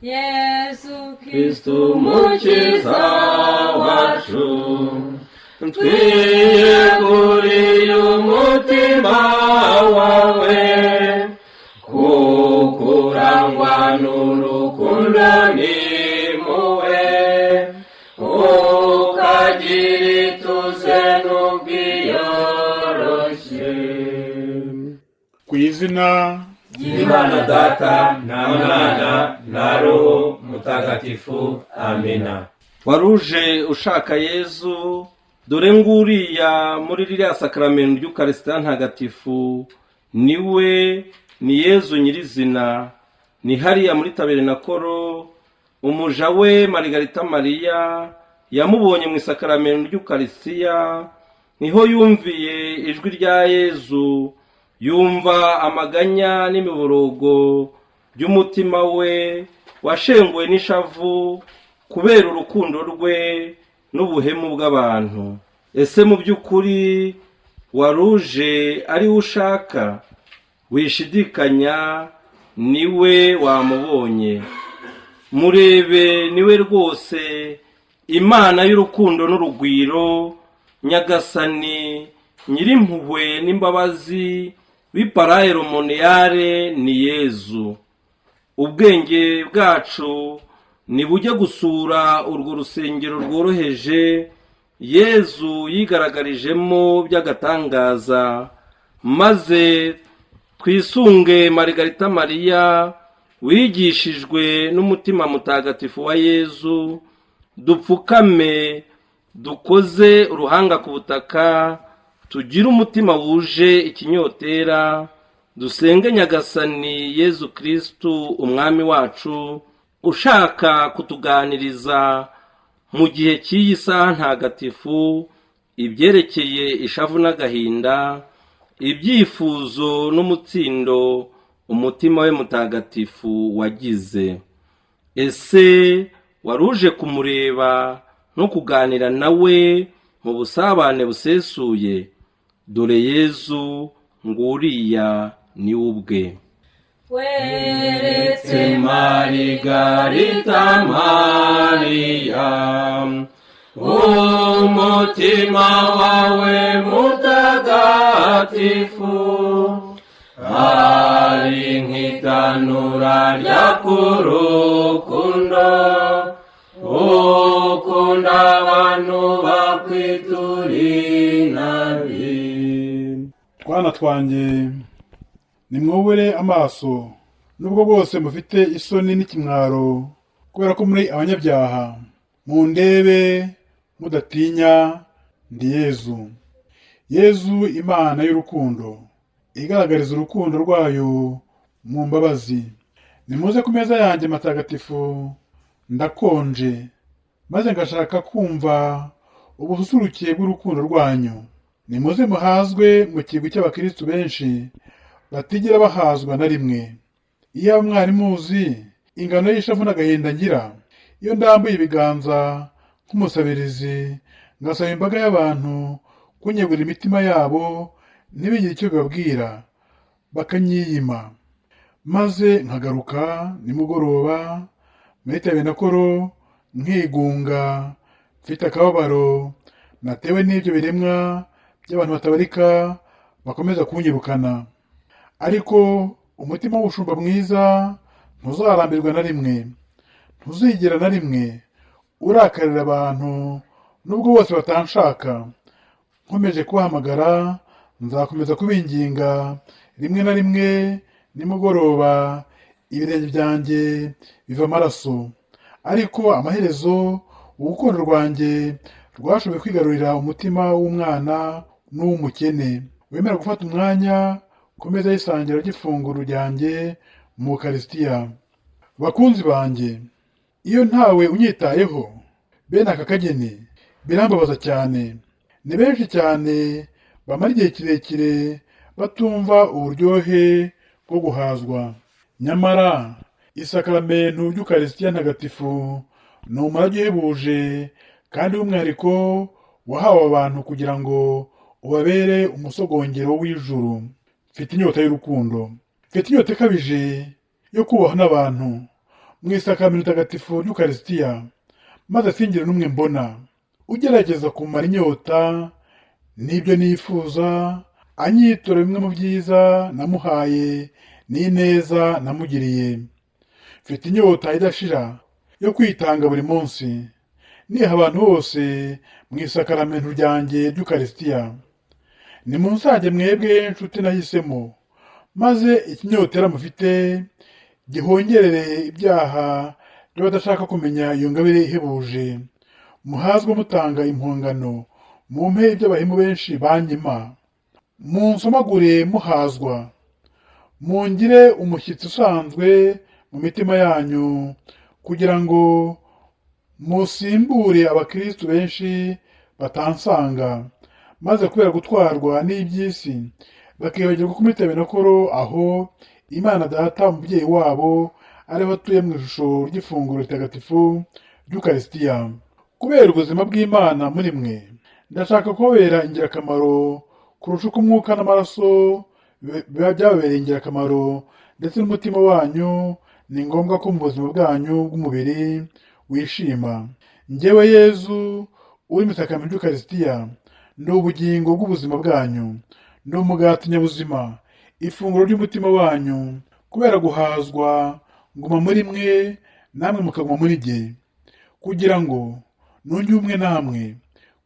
Yezu Kristu Mukiza wacu, twiyeguriye umutima wawe, kukurangwa n'urukundo n'impuhwe, ukagira ituze n'ubwiyoroshye. Ku izina ry'Imana Data na Mwana na Roho Mutagatifu. Amina. Waruje ushaka Yezu, dore nguriya muri ririya sakramento ry'Ukarisitiya Ntagatifu. Niwe, ni Yezu nyirizina. Ni hariya muri taberenakoro. Umuja we Marigarita Mariya yamubonye mu isakaramento ry'Ukarisitiya. Niho yumviye ijwi rya Yezu, yumva amaganya n'imiborogo by'umutima we washenguwe n'ishavu kubera urukundo rwe n'ubuhemu bw'abantu. Ese mu by'ukuri waruje ari we ushaka? Wishidikanya, niwe wamubonye. Murebe, niwe rwose, Imana y'urukundo n'urugwiro, Nyagasani nyirimpuhwe n'imbabazi w'i Paray-le-Monial, ni Yezu. Ubwenge bwacu nibujye gusura urwo rusengero rworoheje Yezu yigaragarijemo by'agatangaza, maze twisunge Marigarita Mariya wigishijwe n'umutima mutagatifu wa Yezu, dupfukame dukoze uruhanga ku butaka, tugire umutima wuje ikinyotera, dusenge Nyagasani Yezu Kirisitu Umwami wacu, ushaka kutuganiriza mu gihe cy'iyi saha ntagatifu ibyerekeye ishavu n'agahinda, ibyifuzo n'umutsindo umutima we mutagatifu wagize. Ese wari uje kumureba no kuganira nawe mu busabane busesuye? Dore Yezu nguriya, ni we ubwe. Weretse Marigarita Mariya umutima wawe mutagatifu ari nk'itanura ry'akurukundo ukunda abantu bakwitura inabi. Twana twanjye, nimwubure amaso, nubwo bwose mufite isoni n'ikimwaro kubera ko muri abanyabyaha. Mundebe mudatinya, ndi Yezu. Yezu, Imana y'urukundo igaragariza urukundo rwayo mu mbabazi. Nimuze ku meza yanjye matagatifu. Ndakonje maze ngashaka kumva ubususuruke bw'urukundo rwanyu. Nimuze muhazwe mu kigwi cy'abakristu benshi batigera bahazwa na rimwe. Iyaba mwari muzi ingano y'ishavu n'agahinda ngira iyo ndambuye ibiganza nk'umusabirizi, ngasaba imbaga y'abantu kunyegurira imitima yabo, ntibigire icyo bibabwira, bakanyiyima, maze nkagaruka nimugoroba muri tabenakoro nkigunga, mfite akababaro natewe n'ibyo biremwa by'abantu batabarika bakomeza kunyirukana. Ariko umutima w'ubushumba mwiza ntuzarambirwa na rimwe, ntuzigera na rimwe urakarira abantu nubwo bose batanshaka. Nkomeje kubahamagara, nzakomeza kubinginga. Rimwe na rimwe nimugoroba ibirenge byanjye biva amaraso, ariko amaherezo urukundo rwanjye rwashoboye kwigarurira umutima w'umwana n'uw'umukene wemera gufata umwanya ku meza y'isangira ry'ifunguro ryanjye mu Ukarisitiya. Bakunzi banjye, iyo ntawe unyitayeho bene aka kageni, birambabaza cyane. Ni benshi cyane bamara igihe kirekire batumva uburyohe bwo guhazwa, nyamara isakaramentu ry'Ukarisitiya Ntagatifu ni umurage uhebuje kandi w'umwihariko wahawe abantu kugira ngo ubabere umusogongero w'ijuru. Mfite inyota y'urukundo, mfite inyota ikabije yo kubahwa n'abantu. mu isakaramentu ritagatifu ry'Ukarisitiya, maze singire n'umwe mbona ugerageza kumara inyota n'ibyo nifuza, anyitura bimwe mu byiza namuhaye n'ineza namugiriye. Mfite inyota idashira yo kwitanga buri munsi, niha abantu bose mu isakaramentu ryanjye ry'Ukarisitiya. Nimunsange mwebwe nshuti nahisemo, maze ikinyotera mufite gihongerere ibyaha by'abadashaka kumenya iyo ngabire ihebuje. Muhazwe mutanga impongano, mumpe ibyo abahemu benshi banyima. Munsomagure muhazwa, mungire umushyitsi usanzwe mu mitima yanyu, kugira ngo musimbure abakristu benshi batansanga, maze kubera gutwarwa n'iby'isi bakibagirwa ko muri tabernakulo, aho Imana Data umubyeyi wabo ariho atuye mu ishusho ry'ifunguro ritagatifu ry'Ukarisitiya. Kubera ubuzima bw'Imana muri mwe, ndashaka kubabera ingirakamaro kurusha uko umwuka n'amaraso biba byababereye ingirakamaro, ndetse n'umutima wanyu. Ni ngombwa ko mu buzima bwanyu bw'umubiri wishima. Njyewe Yezu uri mu isakaramentu ry'Ukarisitiya ndi ubugingo bw'ubuzima bwanyu, ndi umugati nyabuzima, ifunguro ry'umutima wanyu. Kubera guhazwa nguma muri mwe, namwe mukaguma muri jye, kugira ngo nunge ubumwe namwe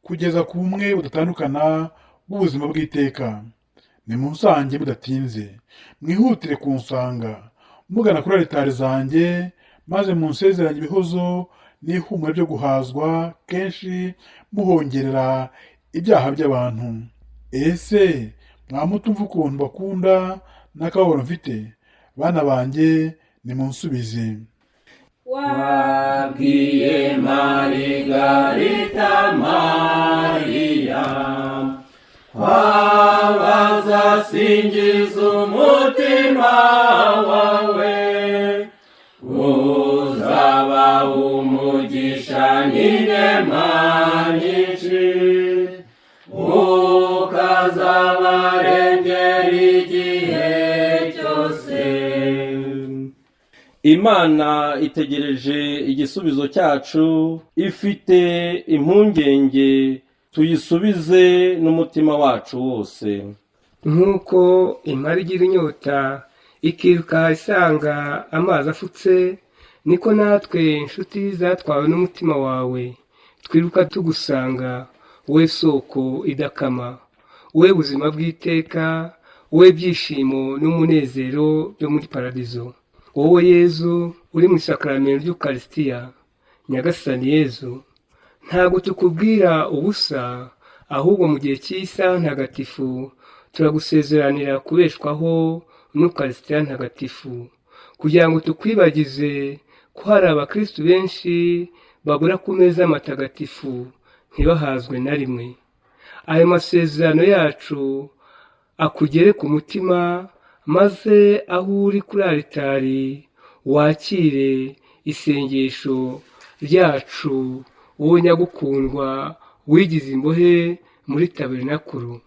kugeza ku bumwe budatandukana bw'ubuzima bw'iteka. Nimunsange mudatinze, mwihutire kunsanga mugana kuri alitari zanjye, maze munsezeranye ibihozo n'ihumure byo guhazwa kenshi muhongerera ibyaha by'abantu. Ese mwamutumva ukuntu bakunda n'akababaro mfite? Bana banjye, nimunsubize. Wabwiye Marigarita Mariya kwabazasingiza umutima wawe, uzaba umugisha n'inema nyinshi, ukazabarengera igihe cyose. Imana itegereje igisubizo cyacu, ifite impungenge. Tuyisubize n'umutima wacu wose. Nk'uko impara igira inyota ikiruka isanga amazi afutse, niko natwe inshuti zatwawe n'umutima wawe twiruka tugusanga, we soko idakama, we buzima bw'iteka, we byishimo n'umunezero byo muri paradizo, wowe Yezu uri mu isakaramentu ry'Ukarisitiya. Nyagasani Yezu, ntabwo tukubwira ubusa, ahubwo mu gihe cy'isaha ntagatifu turagusezeranira kubeshwaho n'Ukarisitiya ntagatifu, kugira ngo tukwibagize ko hari abakristu benshi babura ku meza matagatifu ntibahazwe na rimwe. Ayo masezerano yacu akugere ku mutima, maze aho uri kuri alitari wakire isengesho ryacu, wowe nyagukundwa wigize imbohe muri tabernakulu.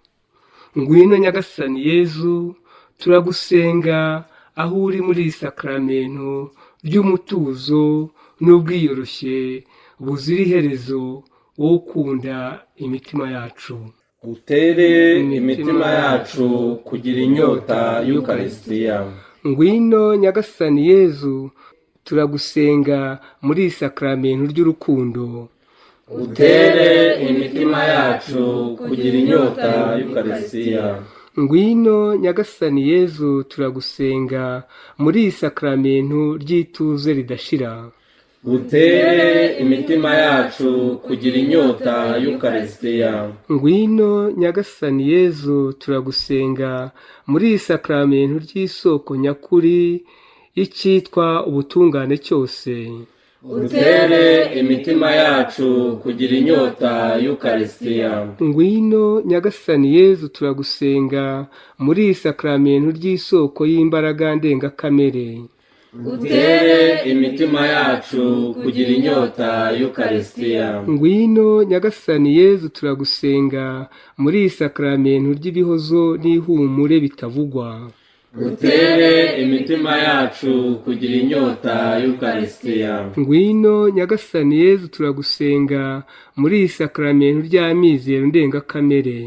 Ngwino Nyagasani Yezu, turagusenga aho uri muri iri sakaramentu ry'umutuzo n'ubwiyoroshye buzira iherezo, wowe ukunda imitima yacu. Utere imitima yacu kugira inyota y'Ukarisitiya. Ngwino Nyagasani Yezu, turagusenga muri iri sakaramentu ry'urukundo. Utere imitima yacu kugira inyota y'Ukarisitiya. Ngwino Nyagasani Yezu, turagusenga muri iri sakaramentu ry'ituze ridashira. Utere imitima yacu kugira inyota y'Ukarisitiya. Ngwino Nyagasani Yezu, turagusenga muri iri sakaramentu ry'isoko nyakuri y'icyitwa ubutungane cyose. Utere imitima yacu kugira inyota y'Ukarisitiya. Ngwino Nyagasani Yezu, turagusenga muri iri sakaramentu ry'isoko y'imbaraga ndengakamere. Utere imitima yacu kugira inyota y'Ukarisitiya. Ngwino Nyagasani Yezu, turagusenga muri iri sakaramentu ry'ibihozo n'ihumure bitavugwa. Utere imitima yacu kugira inyota y'Ukarisitiya. Ngwino Nyagasani Yezu turagusenga muri iri sakaramentu ry'amizero ndengakamere.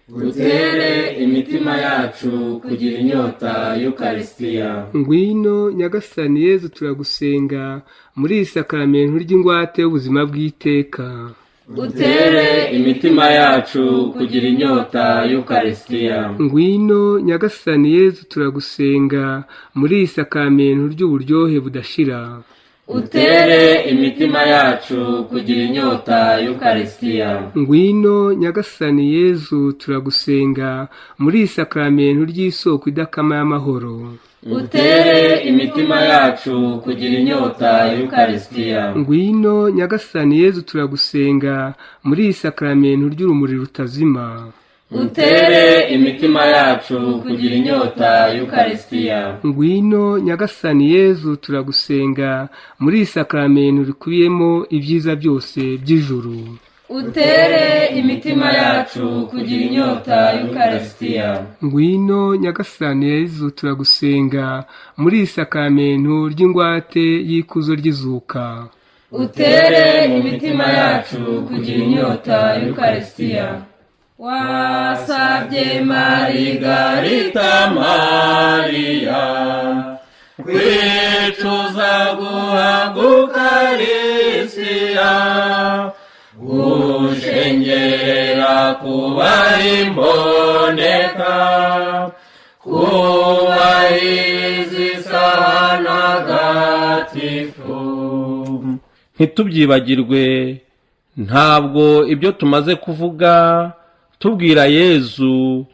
Utere imitima yacu kugira inyota y'Ukarisitiya. Ngwino Nyagasani Yezu turagusenga muri iri sakaramentu ry'ingwate y'ubuzima bw'iteka. Utere imitima yacu kugira inyota y'Ukarisitiya. Ngwino Nyagasani Yezu turagusenga muri iri sakaramentu ry'uburyohe budashira. Utere imitima yacu kugira inyota y'Ukarisitiya. Ngwino Nyagasani Yezu turagusenga muri iri sakaramentu ry'isoko idakama y'amahoro. Utere imitima yacu kugira inyota y'Ukarisitiya. Ngwino Nyagasani Yezu turagusenga muri iri sakaramentu ry'urumuri rutazima. Utere imitima yacu kugira inyota y'Ukarisitiya. Ngwino Nyagasani Yezu turagusenga muri iri sakaramentu rikubiyemo ibyiza byose by'ijuru. Utere imitima yacu kugira inyota y'Ukarisitiya. Ngwino Nyagasani Yezu turagusenga muri iri sakaramentu ry'ingwate y'ikuzo ry'izuka. Utere imitima yacu kugira inyota y'Ukarisitiya. Wasabye Marigarita Mariya kwicuza guhabwa Ukarisitiya, gushengerera kuba imboneka, kubahiriza isaha ntagatifu. Ntitubyibagirwe, ntabwo ibyo tumaze kuvuga tubwira Yezu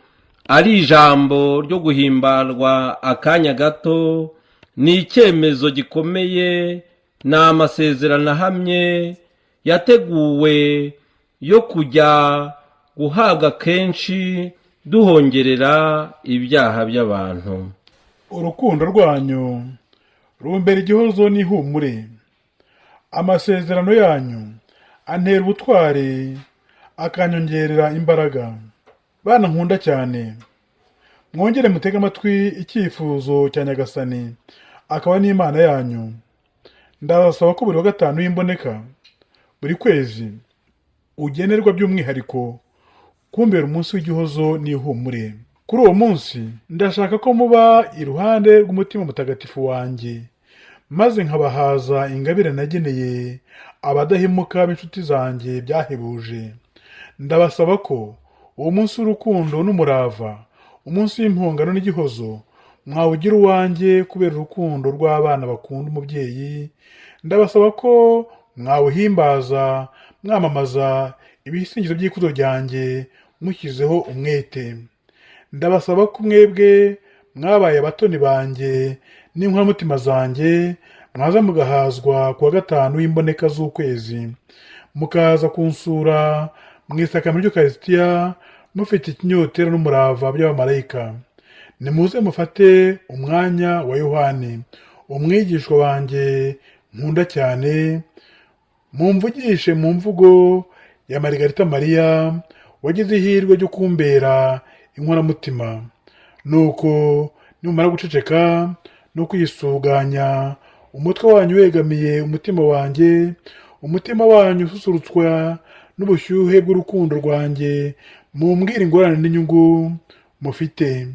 ari ijambo ryo guhimbarwa akanya gato, ni icyemezo gikomeye, ni amasezerano ahamye yateguwe yo kujya guhabwa kenshi duhongerera ibyaha by'abantu. Urukundo rwanyu rumbera igihozo n'ihumure, amasezerano yanyu antera ubutwari akanyongerera imbaraga. Bana nkunda cyane, mwongere mutege amatwi icyifuzo cya Nyagasani akaba n'Imana yanyu. Ndabasaba ko buri wa gatanu w'imboneka buri kwezi ugenerwa by'umwihariko kumbera umunsi w'igihozo n'ihumure. Kuri uwo munsi ndashaka ko muba iruhande rw'umutima mutagatifu wanjye, maze nkabahaza ingabire nageneye abadahemuka b'inshuti zanjye byahebuje. Ndabasaba ko uwo munsi w'urukundo n'umurava, umunsi w'impongano n'igihozo, mwawugira uwanjye kubera urukundo rw'abana bakunda umubyeyi. Ndabasaba ko mwawuhimbaza mwamamaza ibisingizo by'ikuzo ryanjye mushyizeho umwete. Ndabasaba ko mwebwe mwabaye abatoni banjye n'inkoramutima zanjye, mwaza mugahazwa ku wa gatanu w'imboneka z'ukwezi, mukaza kunsura mu isakamento ry'Ukarisitiya mufite ikinyotera n'umurava by'abamarayika. Nimuze mufate umwanya wa Yohani, umwigishwa wanjye nkunda cyane, mumvugishe mu mvugo ya Marigarita Mariya wagize ihirwe ryo kumbera inkoramutima. Nuko nimumara guceceka no kwisuganya, umutwe wanyu wegamiye umutima wanjye, umutima wanyu ususurutswa n'ubushyuhe bw'urukundo rwanjye, mumbwire ingorane n'inyungu mufite.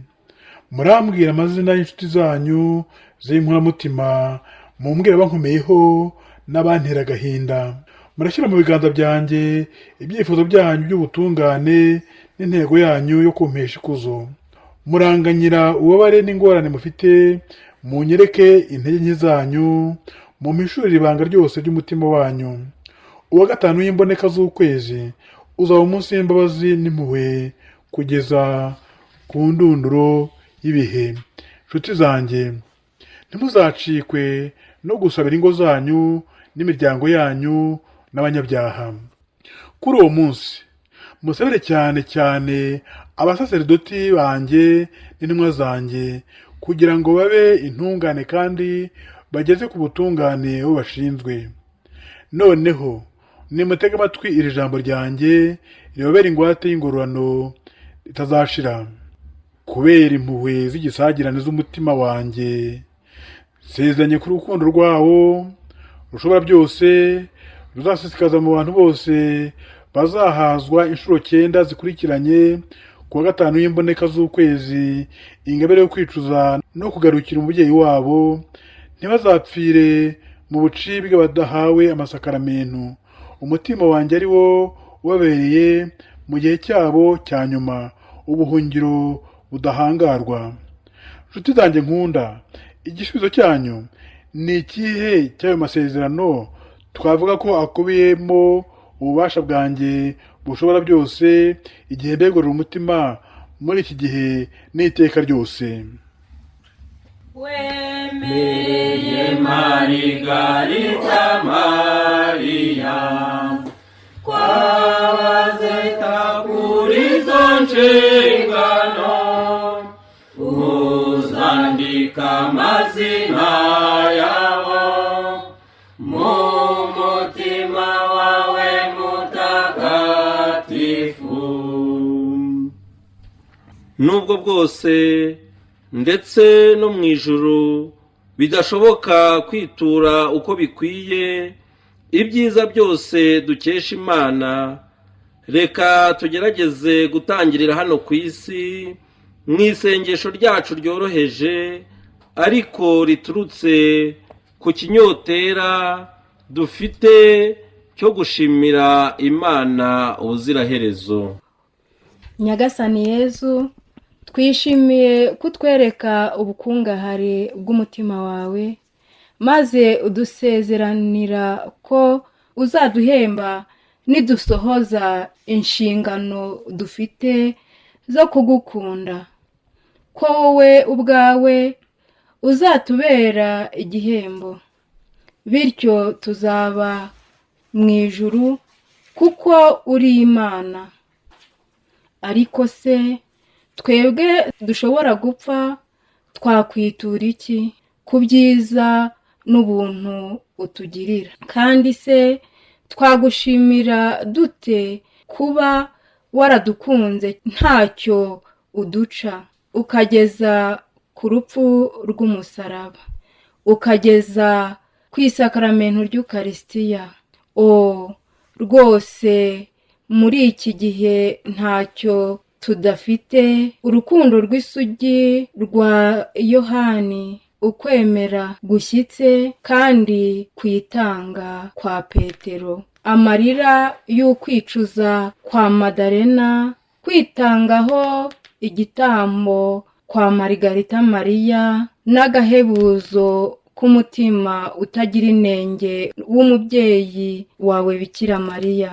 Murambwira amazina y'inshuti zanyu z'inkoramutima, mumbwire abankomeyeho n'abantera agahinda. Murashyira mu biganza byanjye ibyifuzo byanyu by'ubutungane n'intego yanyu yo kumpesha ikuzo. Muranganyira ububabare n'ingorane mufite, munyereke intege nke zanyu, mumpishurire ibanga ryose ry'umutima wanyu. Uwa gatanu w'imboneka z'ukwezi uzaba umunsi w'imbabazi n'impuhwe kugeza ku ndunduro y'ibihe. Nshuti zanjye, ntimuzacikwe no gusabira ingo zanyu n'imiryango yanyu n'abanyabyaha. Kuri uwo munsi musabire cyane cyane abasaseridoti banjye n'intumwa zanjye, kugira ngo babe intungane kandi bageze ku butungane bo bashinzwe. Noneho nimutege amatwi iri jambo ryanjye ribabera ingwate y'ingororano itazashira. Kubera impuhwe z'igisagirane z'umutima wanjye, nsezeranye ku rukundo rwawo rushobora byose, ruzasesekaza mu bantu bose bazahazwa inshuro cyenda zikurikiranye ku wa gatanu w'imboneka z'ukwezi ingabire yo kwicuza no kugarukira umubyeyi wabo, ntibazapfire mu bucibwe badahawe amasakaramentu. Umutima wanjye ari wo ubabereye mu gihe cyabo cya nyuma ubuhungiro budahangarwa. Nshuti zanjye nkunda, igisubizo cyanyu ni ikihe cy'ayo masezerano twavuga ko akubiyemo ububasha bwanjye bushobora byose igihe mbegurira umutima muri iki gihe n'iteka ryose? Wemereye Marigarita Mariya kwabazeta kuri izo nshingano, uzandika amazina yabo mu mutima wawe mutagatifu. Nubwo bwose ndetse no mu ijuru bidashoboka kwitura uko bikwiye ibyiza byose dukesha Imana, reka tugerageze gutangirira hano ku isi mu isengesho ryacu ryoroheje ariko riturutse ku kinyotera dufite cyo gushimira Imana ubuziraherezo. Nyagasani Yezu, twishimiye kutwereka ubukungahare bw'umutima wawe, maze udusezeranira ko uzaduhemba nidusohoza inshingano dufite zo kugukunda, ko wowe ubwawe uzatubera igihembo, bityo tuzaba mu ijuru kuko uri Imana. Ariko se twebwe dushobora gupfa twakwitura iki ku byiza n'ubuntu utugirira? Kandi se twagushimira dute kuba waradukunze ntacyo uduca, ukageza ku rupfu rw'umusaraba, ukageza ku isakaramentu ry'Ukarisitiya? O rwose muri iki gihe ntacyo tudafite urukundo rw'isugi rwa Yohani, ukwemera gushyitse kandi kwitanga kwa Petero, amarira y'ukwicuza kwa Madalena, kwitangaho igitambo kwa Marigarita Mariya, n'agahebuzo k'umutima utagira inenge w'umubyeyi wawe Bikira Mariya,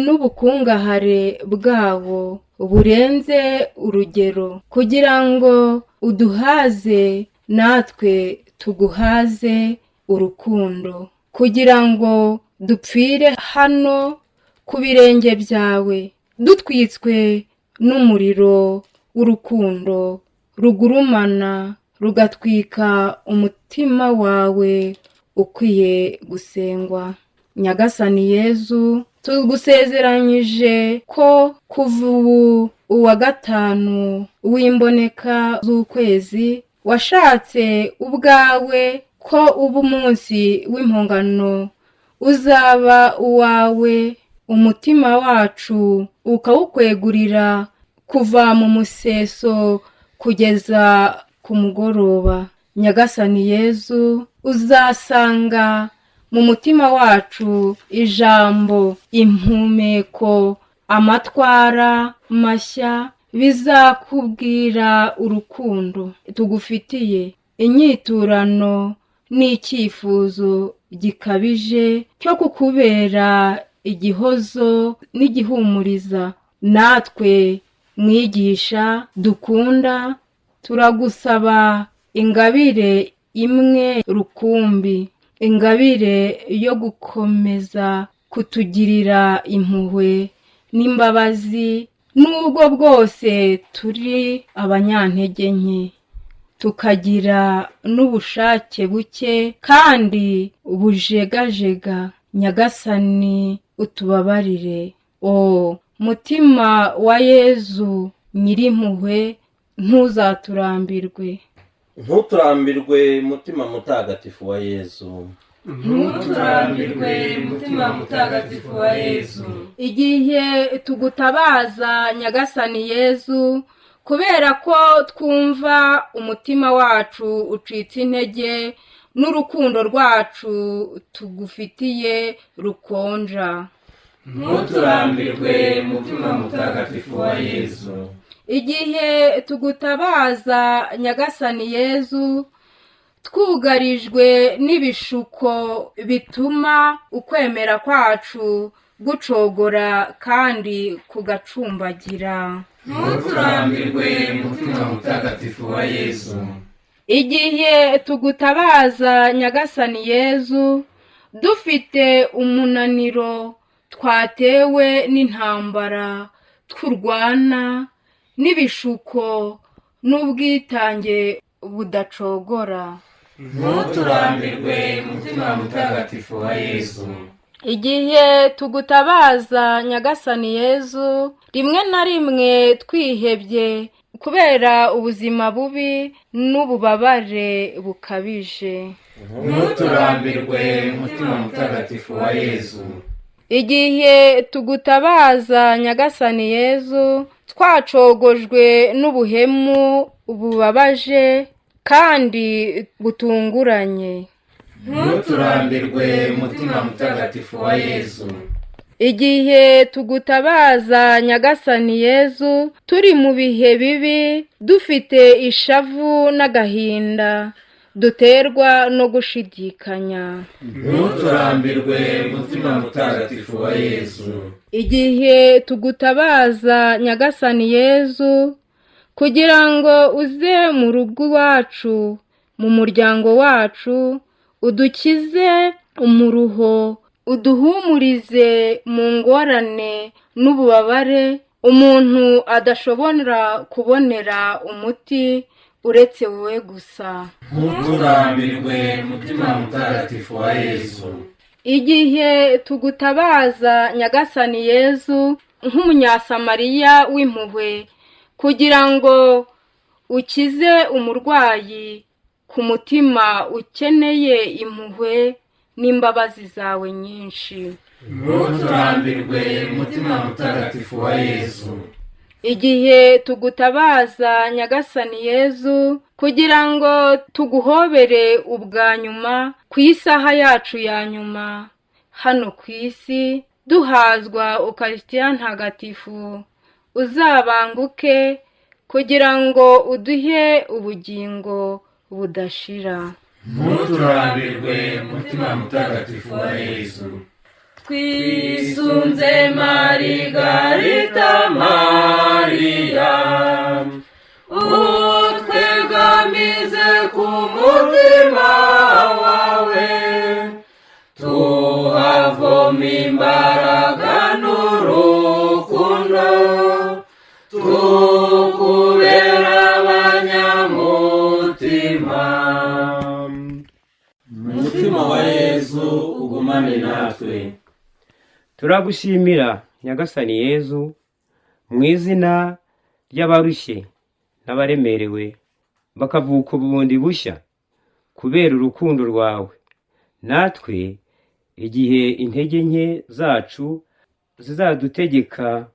n'ubukungahare bwabo burenze urugero, kugira ngo uduhaze natwe tuguhaze urukundo, kugira ngo dupfire hano ku birenge byawe dutwitswe n'umuriro w'urukundo rugurumana rugatwika umutima wawe ukwiye gusengwa. Nyagasani Yezu, tugusezeranyije ko kuva ubu uwa gatanu w'imboneka z'ukwezi washatse ubwawe ko uba umunsi w'impongano uzaba uwawe, umutima wacu ukawukwegurira kuva mu museso kugeza ku mugoroba. Nyagasani Yezu, uzasanga mu mutima wacu ijambo, impumeko, amatwara mashya bizakubwira urukundo tugufitiye, inyiturano n'icyifuzo gikabije cyo kukubera igihozo n'igihumuriza. Natwe mwigisha dukunda, turagusaba ingabire imwe rukumbi, ingabire yo gukomeza kutugirira impuhwe n'imbabazi nubwo bwose turi abanyantege nke, tukagira n'ubushake buke kandi bujegajega. Nyagasani, utubabarire. O mutima wa Yezu nyirimpuhwe, Ntuzaturambirwe. Ntuturambirwe, Mutima Mutagatifu wa Yezu. Ntuturambirwe, Mutima Mutagatifu wa Yezu. Igihe tugutabaza, Nyagasani Yezu, kubera ko twumva umutima wacu ucitse intege n'urukundo rwacu tugufitiye rukonja. Ntuturambirwe, Mutima Mutagatifu wa Yezu. Igihe tugutabaza, Nyagasani Yezu, twugarijwe n'ibishuko bituma ukwemera kwacu gucogora kandi kugacumbagira. Ntuturambirwe, Mutima Mutagatifu wa Yezu. Igihe tugutabaza, Nyagasani Yezu, dufite umunaniro twatewe n'intambara turwana n'ibishuko n'ubwitange budacogora. Ntuturambirwe, Mutima Mutagatifu wa Yezu. Igihe tugutabaza, Nyagasani Yezu, rimwe na rimwe twihebye kubera ubuzima bubi n'ububabare bukabije. Ntuturambirwe, Mutima Mutagatifu wa Yezu. Igihe tugutabaza, Nyagasani Yezu, twacogojwe n'ubuhemu bubabaje kandi butunguranye. Ntuturambirwe, Mutima Mutagatifu wa Yezu. Igihe tugutabaza, Nyagasani Yezu, turi mu bihe bibi, dufite ishavu n'agahinda duterwa no gushidikanya. Ntuturambirwe, Mutima Mutagatifu wa Yezu. Igihe tugutabaza, Nyagasani Yezu, kugira ngo uze mu rugo iwacu, mu muryango wacu, udukize umuruho, uduhumurize mu ngorane n'ububabare umuntu adashobora kubonera umuti uretse wowe gusa. Ntuturambirwe, Mutima Mutagatifu wa Yezu. Igihe tugutabaza, Nyagasani Yezu, nk'Umunyasamariya w'impuhwe, kugira ngo ukize umurwayi ku mutima ukeneye impuhwe n'imbabazi zawe nyinshi. Ntuturambirwe, Mutima Mutagatifu wa Yezu. Igihe tugutabaza, Nyagasani Yezu, kugira ngo tuguhobere ubwa nyuma ku isaha yacu ya nyuma hano ku isi, duhazwa Ukarisitiya Ntagatifu, uzabanguke kugira ngo uduhe ubugingo budashira. Ntuturambirwe, Mutima Mutagatifu wa Yezu. Twisunze Marigarita Mariya, utwegamize ku mutima wawe, tuhavoma imbaraga n'urukundo, tukubera abanyamutima. Umutima wa Yezu ugumane natwe. Turagushimira, Nyagasani Yezu, mu izina ry'abarushye n'abaremerewe bakavuka ubundi bushya kubera urukundo rwawe. Natwe igihe intege nke zacu zizadutegeka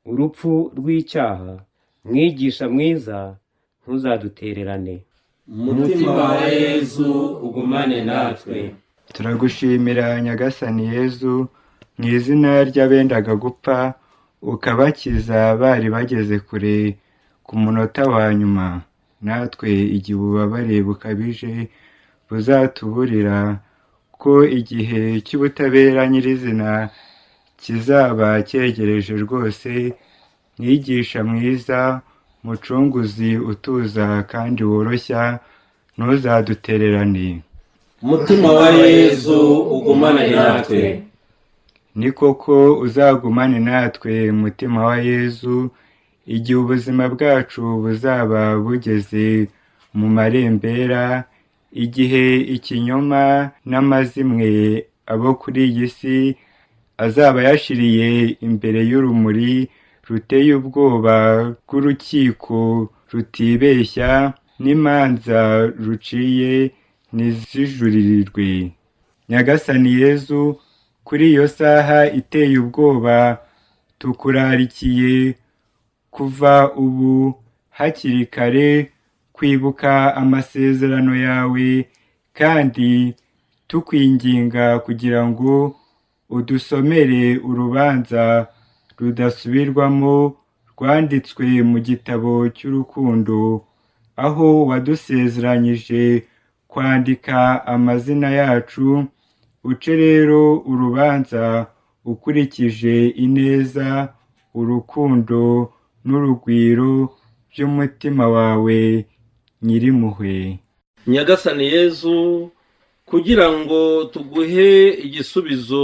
urupfu rw'icyaha, Mwigisha mwiza, ntuzadutererane. Umutima wa Yezu ugumane natwe. Turagushimira, Nyagasani Yezu, mu izina ry'abendaga gupfa ukabakiza bari bageze kure ku munota wa nyuma. Natwe igihe ububabare bukabije buzatuburira ko igihe cy'ubutabera nyirizina kizaba cyegereje rwose, Mwigisha mwiza, Mucunguzi utuza kandi woroshya, ntuzadutererane. Umutima wa Yezu ugumane natwe. Ni koko uzagumane natwe, Mutima wa Yezu, igihe ubuzima bwacu buzaba bugeze mu marembera, igihe ikinyoma n'amazimwe abo kuri iyi si azaba yashiriye imbere y'urumuri ruteye ubwoba rw'urukiko. rutibeshya n'imanza ruciye ntizijuririrwe. Nyagasani Yezu, kuri iyo saha iteye ubwoba tukurarikiye kuva ubu hakiri kare kwibuka amasezerano yawe kandi tukwinginga kugira ngo udusomere urubanza rudasubirwamo rwanditswe mu gitabo cy'urukundo, aho wadusezeranyije kwandika amazina yacu. Uce rero urubanza ukurikije ineza, urukundo n'urugwiro by'umutima wawe nyirimpuhwe. Nyagasani Yezu, kugira ngo tuguhe igisubizo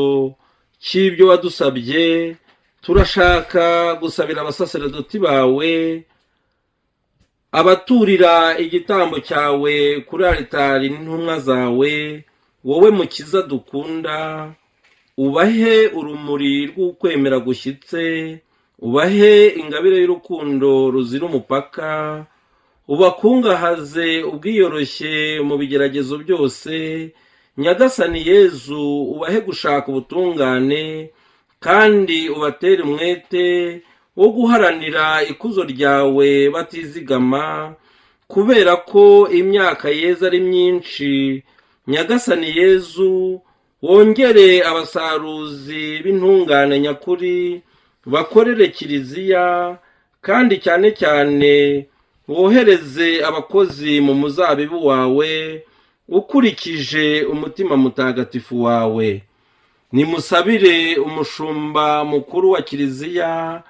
cy'ibyo wadusabye, turashaka gusabira abasaseredoti bawe, abaturira igitambo cyawe kuri alitari n'intumwa zawe, wowe Mukiza dukunda, ubahe urumuri rw'ukwemera gushyitse, ubahe ingabire y'urukundo ruzira umupaka, ubakungahaze ubwiyoroshye mu bigeragezo byose. Nyagasani Yezu, ubahe gushaka ubutungane kandi ubatere umwete wo guharanira ikuzo ryawe batizigama, kubera ko imyaka yeza ari myinshi. Nyagasani Yezu, wongere abasaruzi b'intungane nyakuri bakorere Kiliziya, kandi cyane cyane wohereze abakozi mu muzabibu wawe ukurikije umutima mutagatifu wawe. Nimusabire umushumba mukuru wa Kiliziya,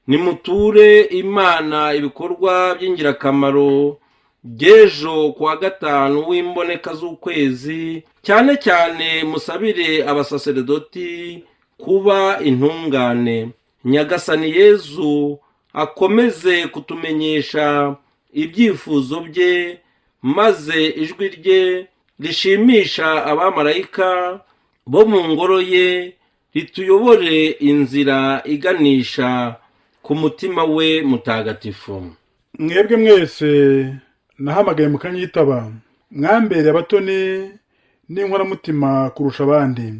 nimuture Imana ibikorwa by'ingirakamaro by'ejo kuwa gatanu w'imboneka z'ukwezi, cyane cyane musabire abasaseredoti kuba intungane. Nyagasani Yezu akomeze kutumenyesha ibyifuzo bye, maze ijwi rye rishimisha abamarayika bo mu ngoro ye rituyobore inzira iganisha ku mutima we mutagatifu. Mwebwe mwese nahamagaye mukanyitaba, mwambereye abatoni n'inkoramutima kurusha abandi.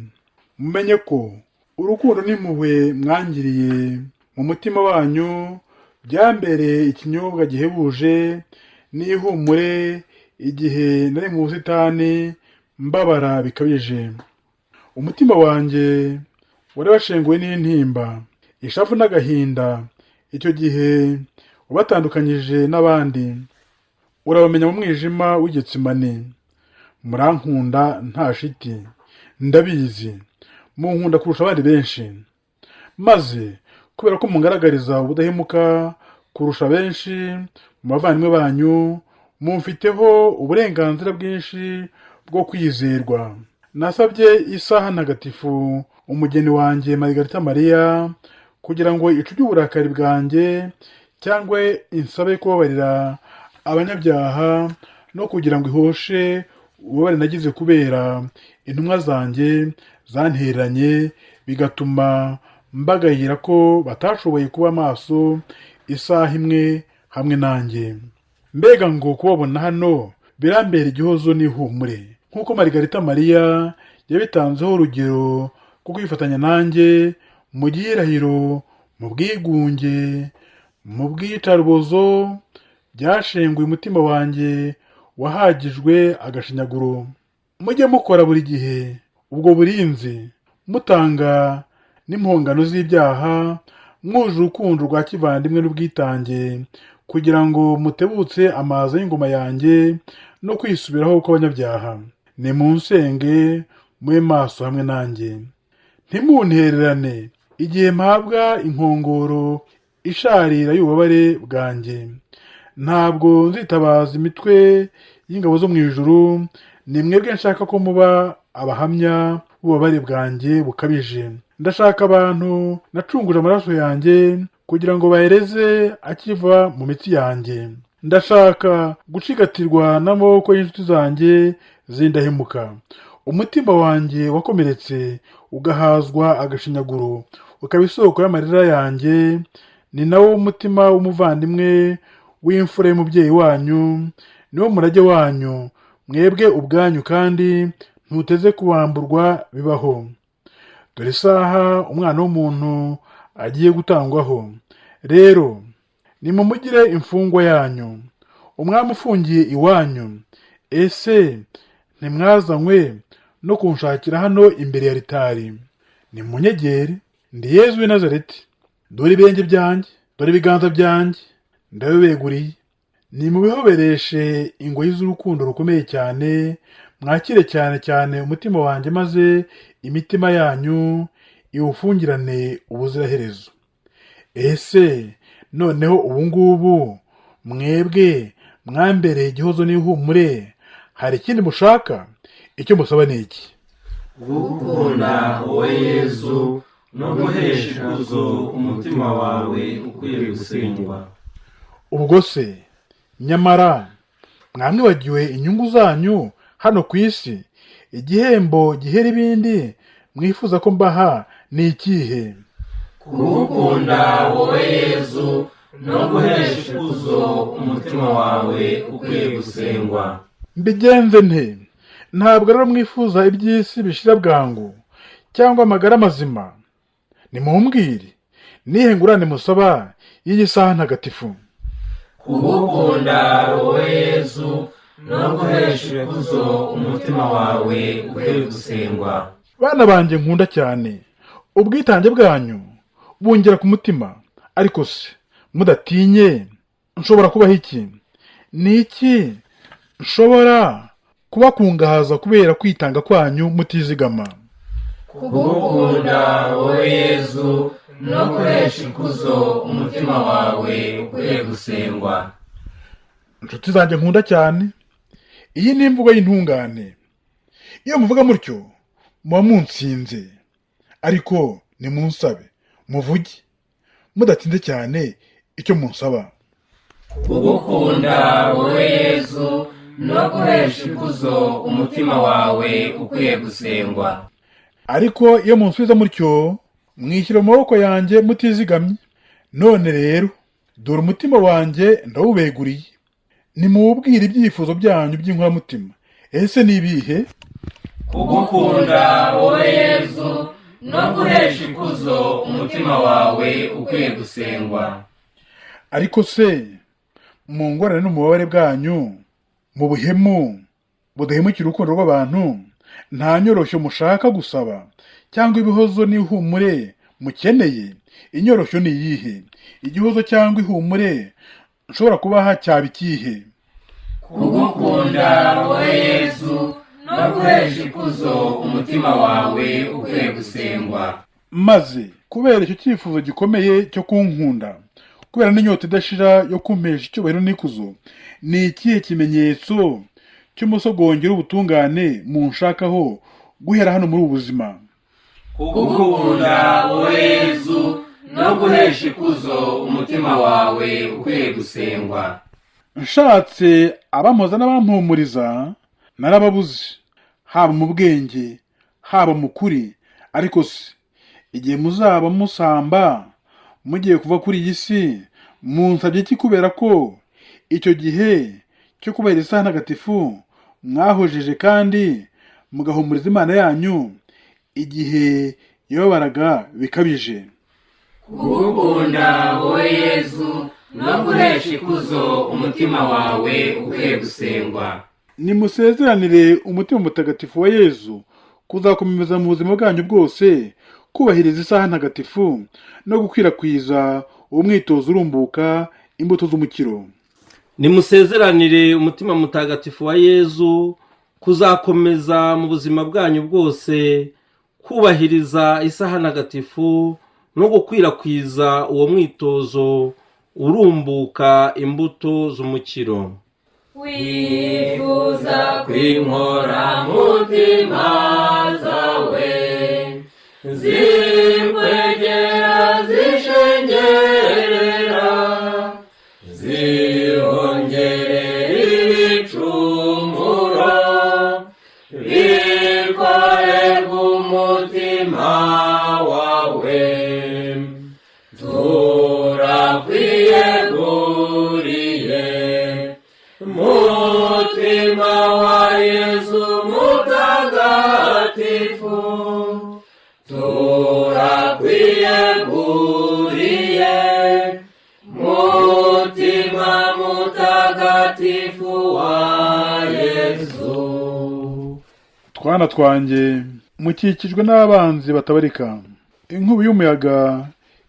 Mumenye ko urukundo n'impuhwe mwangiriye mu mutima wanyu byambereye ikinyobwa gihebuje n'ihumure igihe nari mu busitani mbabara bikabije. Umutima wanjye wari washenguwe n'intimba, ishavu n'agahinda. Icyo gihe wabatandukanyije n'abandi, urabamenya mu mwijima w'Igetsimani. Murankunda nta shiti, ndabizi, munkunda kurusha abandi benshi. Maze kubera ko mungaragariza ubudahemuka kurusha benshi mu bavandimwe banyu, mumfiteho uburenganzira bwinshi bwo kwizerwa. Nasabye isaha ntagatifu umugeni wanjye Marigarita Mariya kugira ngo icubye uburakari bwanjye cyangwa insabe kubabarira abanyabyaha, no kugira ngo ihoshe ububabare nagize kubera intumwa zanjye zantereranye, bigatuma mbagayira ko batashoboye kuba maso isaha imwe hamwe nanjye. Mbega ngo kubabona hano birambera igihozo n'ihumure, nk'uko Marigarita Mariya yabitanzeho urugero rwo kwifatanya nanjye mu gihirahiro, mu bwigunge, mu bwicarubozo byashenguye umutima wanjye wahagijwe agashinyaguro. Mujye mukora buri gihe ubwo burinzi, mutanga n'impongano z'ibyaha, mwuje urukundo rwa kivandimwe n'ubwitange, kugira ngo mutebutse amaza y'ingoma yanjye no kwisubiraho kw'abanyabyaha. Nimunsenge, mube maso hamwe nanjye, ntimuntererane igihe mpabwa inkongoro isharira y'ububabare bwanjye. Ntabwo nzitabaza imitwe y'ingabo zo mu ijuru, ni mwebwe nshaka ko muba abahamya b'ububabare bwanjye bukabije. Ndashaka abantu nacunguje amaraso yanjye kugira ngo bahereze akiva mu mitsi yanjye. Ndashaka gucigatirwa n'amaboko y'inshuti zanjye z'indahemuka. Umutima wanjye wakomeretse ugahazwa agashinyaguro, ukaba isoko y'amarira yanjye, ni nawo mutima w'umuvandimwe w'imfura y'umubyeyi wanyu, niwo murage wanyu mwebwe ubwanyu, kandi ntuteze kubamburwa bibaho. Dore isaha umwana w'umuntu agiye gutangwaho. Rero nimumugire imfungwa yanyu, umwami ufungiye iwanyu. Ese ntimwazanywe no kunshakira hano imbere ya ritari? Nimunyegere, ndi Yezu w'i Nazareti. Dore ibirenge byanjye, dore ibiganza byanjye, ndabibeguriye. Nimubihobereshe ingoyi z'urukundo rukomeye cyane, mwakire cyane cyane umutima wanjye, maze imitima yanyu iwufungirane ubuziraherezo. Ese noneho ubu ngubu mwebwe mwambereye igihozo n'ihumure, hari ikindi mushaka? Icyo musaba ni iki? Gukunda wowe Yezu no guhesha ikuzo umutima wawe ukwiye gusengwa. Ubwo se nyamara mwamwibagiwe inyungu zanyu hano ku isi? Igihembo gihera ibindi mwifuza ko mbaha ni ikihe? Kugukunda wowe Yezu no guhesha ikuzo umutima wawe ukwiye gusengwa. Mbigenze nte? Ntabwo rero mwifuza iby'isi bishira bwangu cyangwa amagara mazima? Nimumbwire, nihe ngurane musaba y'iyi saha ntagatifu? Kugukunda wowe Yezu no guhesha ikuzo umutima wawe ukwiye gusengwa. Bana banjye nkunda cyane, ubwitange bwanyu bungera ku mutima. Ariko se mudatinye, nshobora kubaho iki? Ni iki nshobora kubakungahaza kubera kwitanga kwanyu mutizigama? Kugukunda wowe Yezu no guhesha ikuzo umutima wawe ukwiye gusengwa. Inshuti zanjye nkunda cyane, iyi ni imvugo y'intungane. Iyo muvuga mutyo muba munsinze. Ariko nimunsabe, muvuge mudatinze cyane icyo munsaba. Kugukunda wowe Yezu no guhesha ikuzo umutima wawe ukwiye gusengwa. Ariko iyo munsubiza mutyo, mwishyira mu maboko yanjye mutizigamye. None rero dore umutima wanjye ndawubeguriye, nimuwubwire ibyifuzo byanyu by'inkoramutima. Ese ni ibihe? Kugukunda wowe Yezu no guhesha ikuzo umutima wawe ukwiye gusengwa. Ariko se mu ngorane n'umubabare bwanyu, mu buhemu budahemukira urukundo rw'abantu, nta nyoroshyo mushaka gusaba cyangwa ibihozo n'ihumure mukeneye? Inyoroshyo ni iyihe? Igihozo cyangwa ihumure nshobora kubaha cyaba ikihe? Kugukunda wowe Yezu no guhesha ikuzo umutima wawe ukwiye gusengwa. Maze kubera icyo cyifuzo gikomeye cyo kunkunda, kubera n'inyota idashira yo kumpesha icyubahiro n'ikuzo, ni ikihe kimenyetso cy'umusogongero w'ubutungane munshakaho guhera hano muri ubu buzima? Kugukunda wowe Yezu no guhesha ikuzo umutima wawe ukwiye gusengwa. Nshatse abampoza n'abampumuriza narababuze, haba mu bwenge haba mu kuri. Ariko se igihe muzaba musamba mugiye kuva kuri iyi si, munsabye iki? Kubera ko icyo gihe cyo kubahiriza isaha ntagatifu mwahojeje kandi mugahumuriza Imana yanyu igihe yababaraga bikabije. Kugukunda wowe Yezu no guhesha ikuzo umutima wawe ukwiye gusengwa. Nimusezeranire umutima mutagatifu wa Yezu kuzakomeza mu buzima bwanyu bwose kubahiriza isaha ntagatifu no gukwirakwiza uwo mwitozo urumbuka imbuto z'umukiro. Nimusezeranire umutima mutagatifu wa Yezu kuzakomeza mu buzima bwanyu bwose kubahiriza isaha ntagatifu no gukwirakwiza uwo mwitozo urumbuka imbuto z'umukiro. Wifuza kwinkora mutima zawe, zikwegera zishengerera, zihongerera ibicumuro, bikorerwa umutima wawe. Turakwiyeguriye. Turakwiyeguriye, Mutima Mutagatifu wa Yezu. Twana twanjye, mukikijwe n'abanzi batabarika. Inkubi y'umuyaga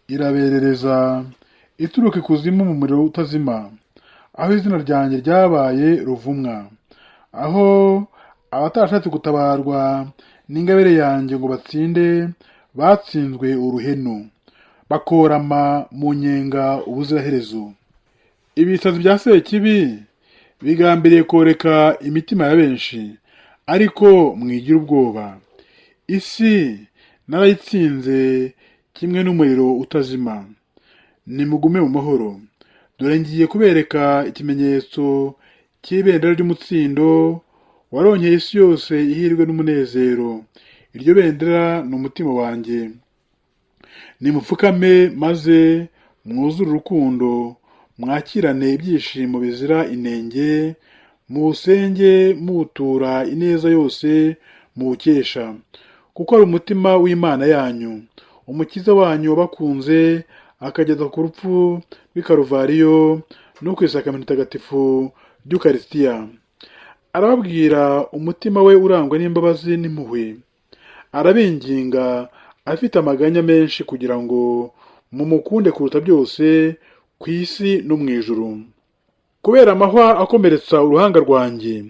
iraberereza ituruka ikuzimu mu muriro utazima, aho izina ryanjye ryabaye ruvumwa, aho abatarashatse gutabarwa n'ingabire yanjye ngo batsinde batsinzwe uruhenu, bakorama mu nyenga ubuziraherezo. Ibisazi bya Sekibi bigambiriye koreka imitima ya benshi, ariko mwigira ubwoba. Isi narayitsinze kimwe n'umuriro utazima. Nimugume mu mahoro. Dore ngiye kubereka ikimenyetso cy'ibendera ry'umutsindo waronkeye isi yose ihirwe n'umunezero. Iryo bendera ni umutima wanjye. Nimupfukame maze mwuzure urukundo, mwakirane ibyishimo bizira inenge, muwusenge muwutura ineza yose muwukesha, kuko ari umutima w'Imana yanyu, Umukiza wanyu wabakunze akageza ku rupfu rw'i Karuvariyo no ku isakamento itagatifu ry'Ukarisitiya. Arababwira umutima we urangwa n'imbabazi n'impuhwe, arabinginga afite amaganya menshi kugira ngo mumukunde kuruta byose ku isi no mu ijuru. Kubera amahwa akomeretsa uruhanga rwanjye,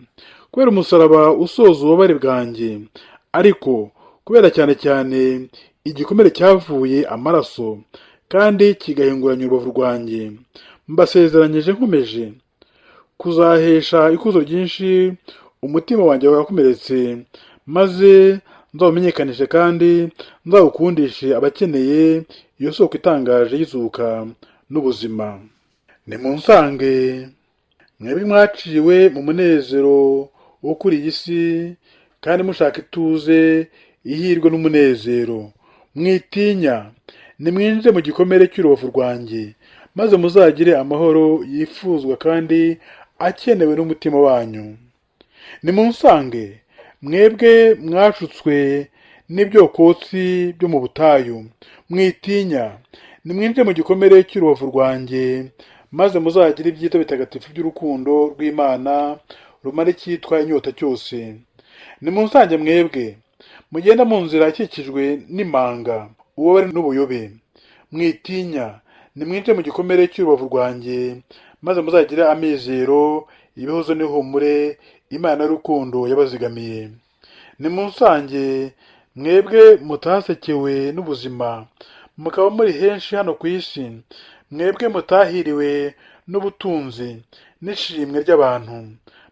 kubera umusaraba usoza ububabare bwanjye, ariko kubera cyane cyane igikomere cyavuye amaraso kandi kigahinguranya urubavu rwanjye, mbasezeranyije nkomeje kuzahesha ikuzo ryinshi umutima wanjye wakomeretse, maze nzawumenyekanishe kandi nzawukundishe abakeneye iyo soko itangaje y'izuka n'ubuzima. Nimunsange, mwebwe mwaciwe mu munezero wo kuri iyi si kandi mushaka ituze, ihirwe n'umunezero. Mwitinya, nimwinjire mu gikomere cy'urubavu rwanjye, maze muzagire amahoro yifuzwa kandi akenewe n'umutima wanyu. Nimunsange, mwebwe mwashutswe n'ibyokotsi byo mu butayu. Mwitinya, nimwinjire mu gikomere cy'urubavu rwanjye, maze muzagire ibyiza bitagatifu by'urukundo rw'Imana rumara icyitwa inyota cyose. Nimunsange mwebwe mugenda mu nzira ikikijwe n'imanga, ububabare n'ubuyobe. Mwitinya, nimwinjire mu gikomere cy'urubavu rwanjye, maze muzagire amizero, ibihozo n'ihumure Imana y'urukundo yabazigamiye. Nimunsange, mwebwe mutasekewe n'ubuzima, mukaba muri henshi hano ku isi, mwebwe mutahiriwe n'ubutunzi n'ishimwe ry'abantu.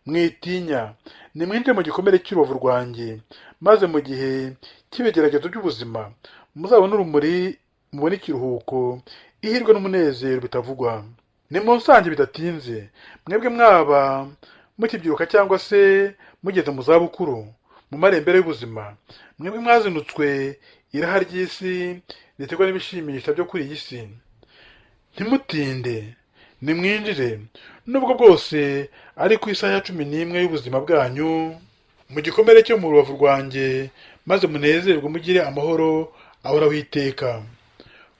Mwitinya, nimwinjire mu gikomere cy'urubavu rwanjye, maze mu gihe cy'ibigeragezo by'ubuzima muzabone urumuri, mubone ikiruhuko, ihirwe n'umunezero bitavugwa. Nimunsange bidatinze, mwebwe mwaba mukibyiruka cyangwa se mugeze mu zabukuru, mu marembera y'ubuzima, mwebwe mwazinutswe iraha ry'isi riterwa n'ibishimisha byo kuri iyi si. Ntimutinde, nimwinjire, nubwo bwose ari ku isaha ya 11 y'ubuzima bwanyu, mu gikomere cyo mu rubavu rwanjye, maze munezerwe mugire amahoro ahoraho iteka.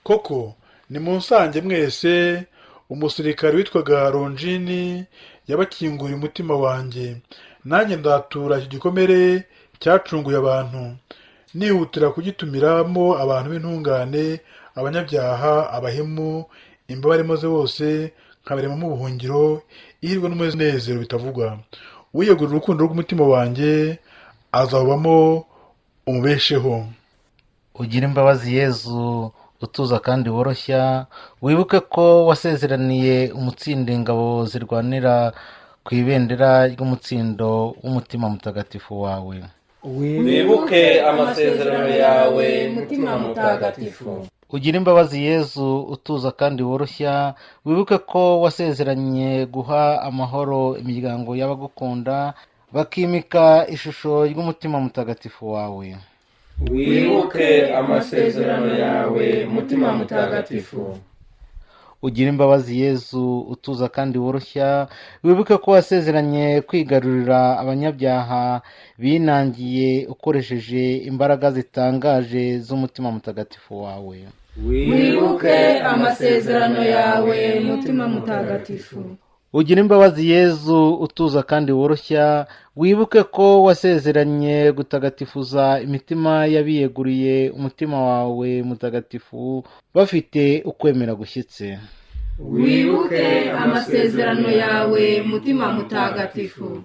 Koko nimunsange mwese. Umusirikare witwaga Ronjini yabakinguriye umutima wanjye, nanjye ndatura iki gikomere cyacunguye abantu, nihutira kugitumiramo abantu b'intungane, abanyabyaha, abahemu, imbabare maze bose nkabaremamo ubuhungiro, ihirwe n'umunezero bitavugwa. Uwiyegurira urukundo rw'umutima wanjye azawubamo umubesheho. Ugira imbabazi Yezu, utuza kandi woroshya, wibuke ko wasezeraniye umutsindo ingabo zirwanira ku ibendera ry'umutsindo w'umutima mutagatifu wawe. Wibuke amasezerano yawe, Mutima Mutagatifu. Ugira imbabazi Yezu, utuza kandi woroshya, wibuke ko wasezeranye guha amahoro imiryango y'abagukunda, bakimika ishusho ry'umutima mutagatifu wawe. Wibuke amasezerano yawe, Mutima Mutagatifu. Ugira imbabazi Yezu utuza kandi woroshya, wibuke ko wasezeranye kwigarurira abanyabyaha binangiye ukoresheje imbaraga zitangaje z'umutima mutagatifu wawe. Wibuke amasezerano yawe, Mutima Mutagatifu. Ugira imbabazi Yezu utuza kandi woroshya, wibuke ko wasezeranye gutagatifuza imitima y'abiyeguriye umutima wawe mutagatifu bafite ukwemera gushyitse. Wibuke amasezerano yawe, Mutima Mutagatifu.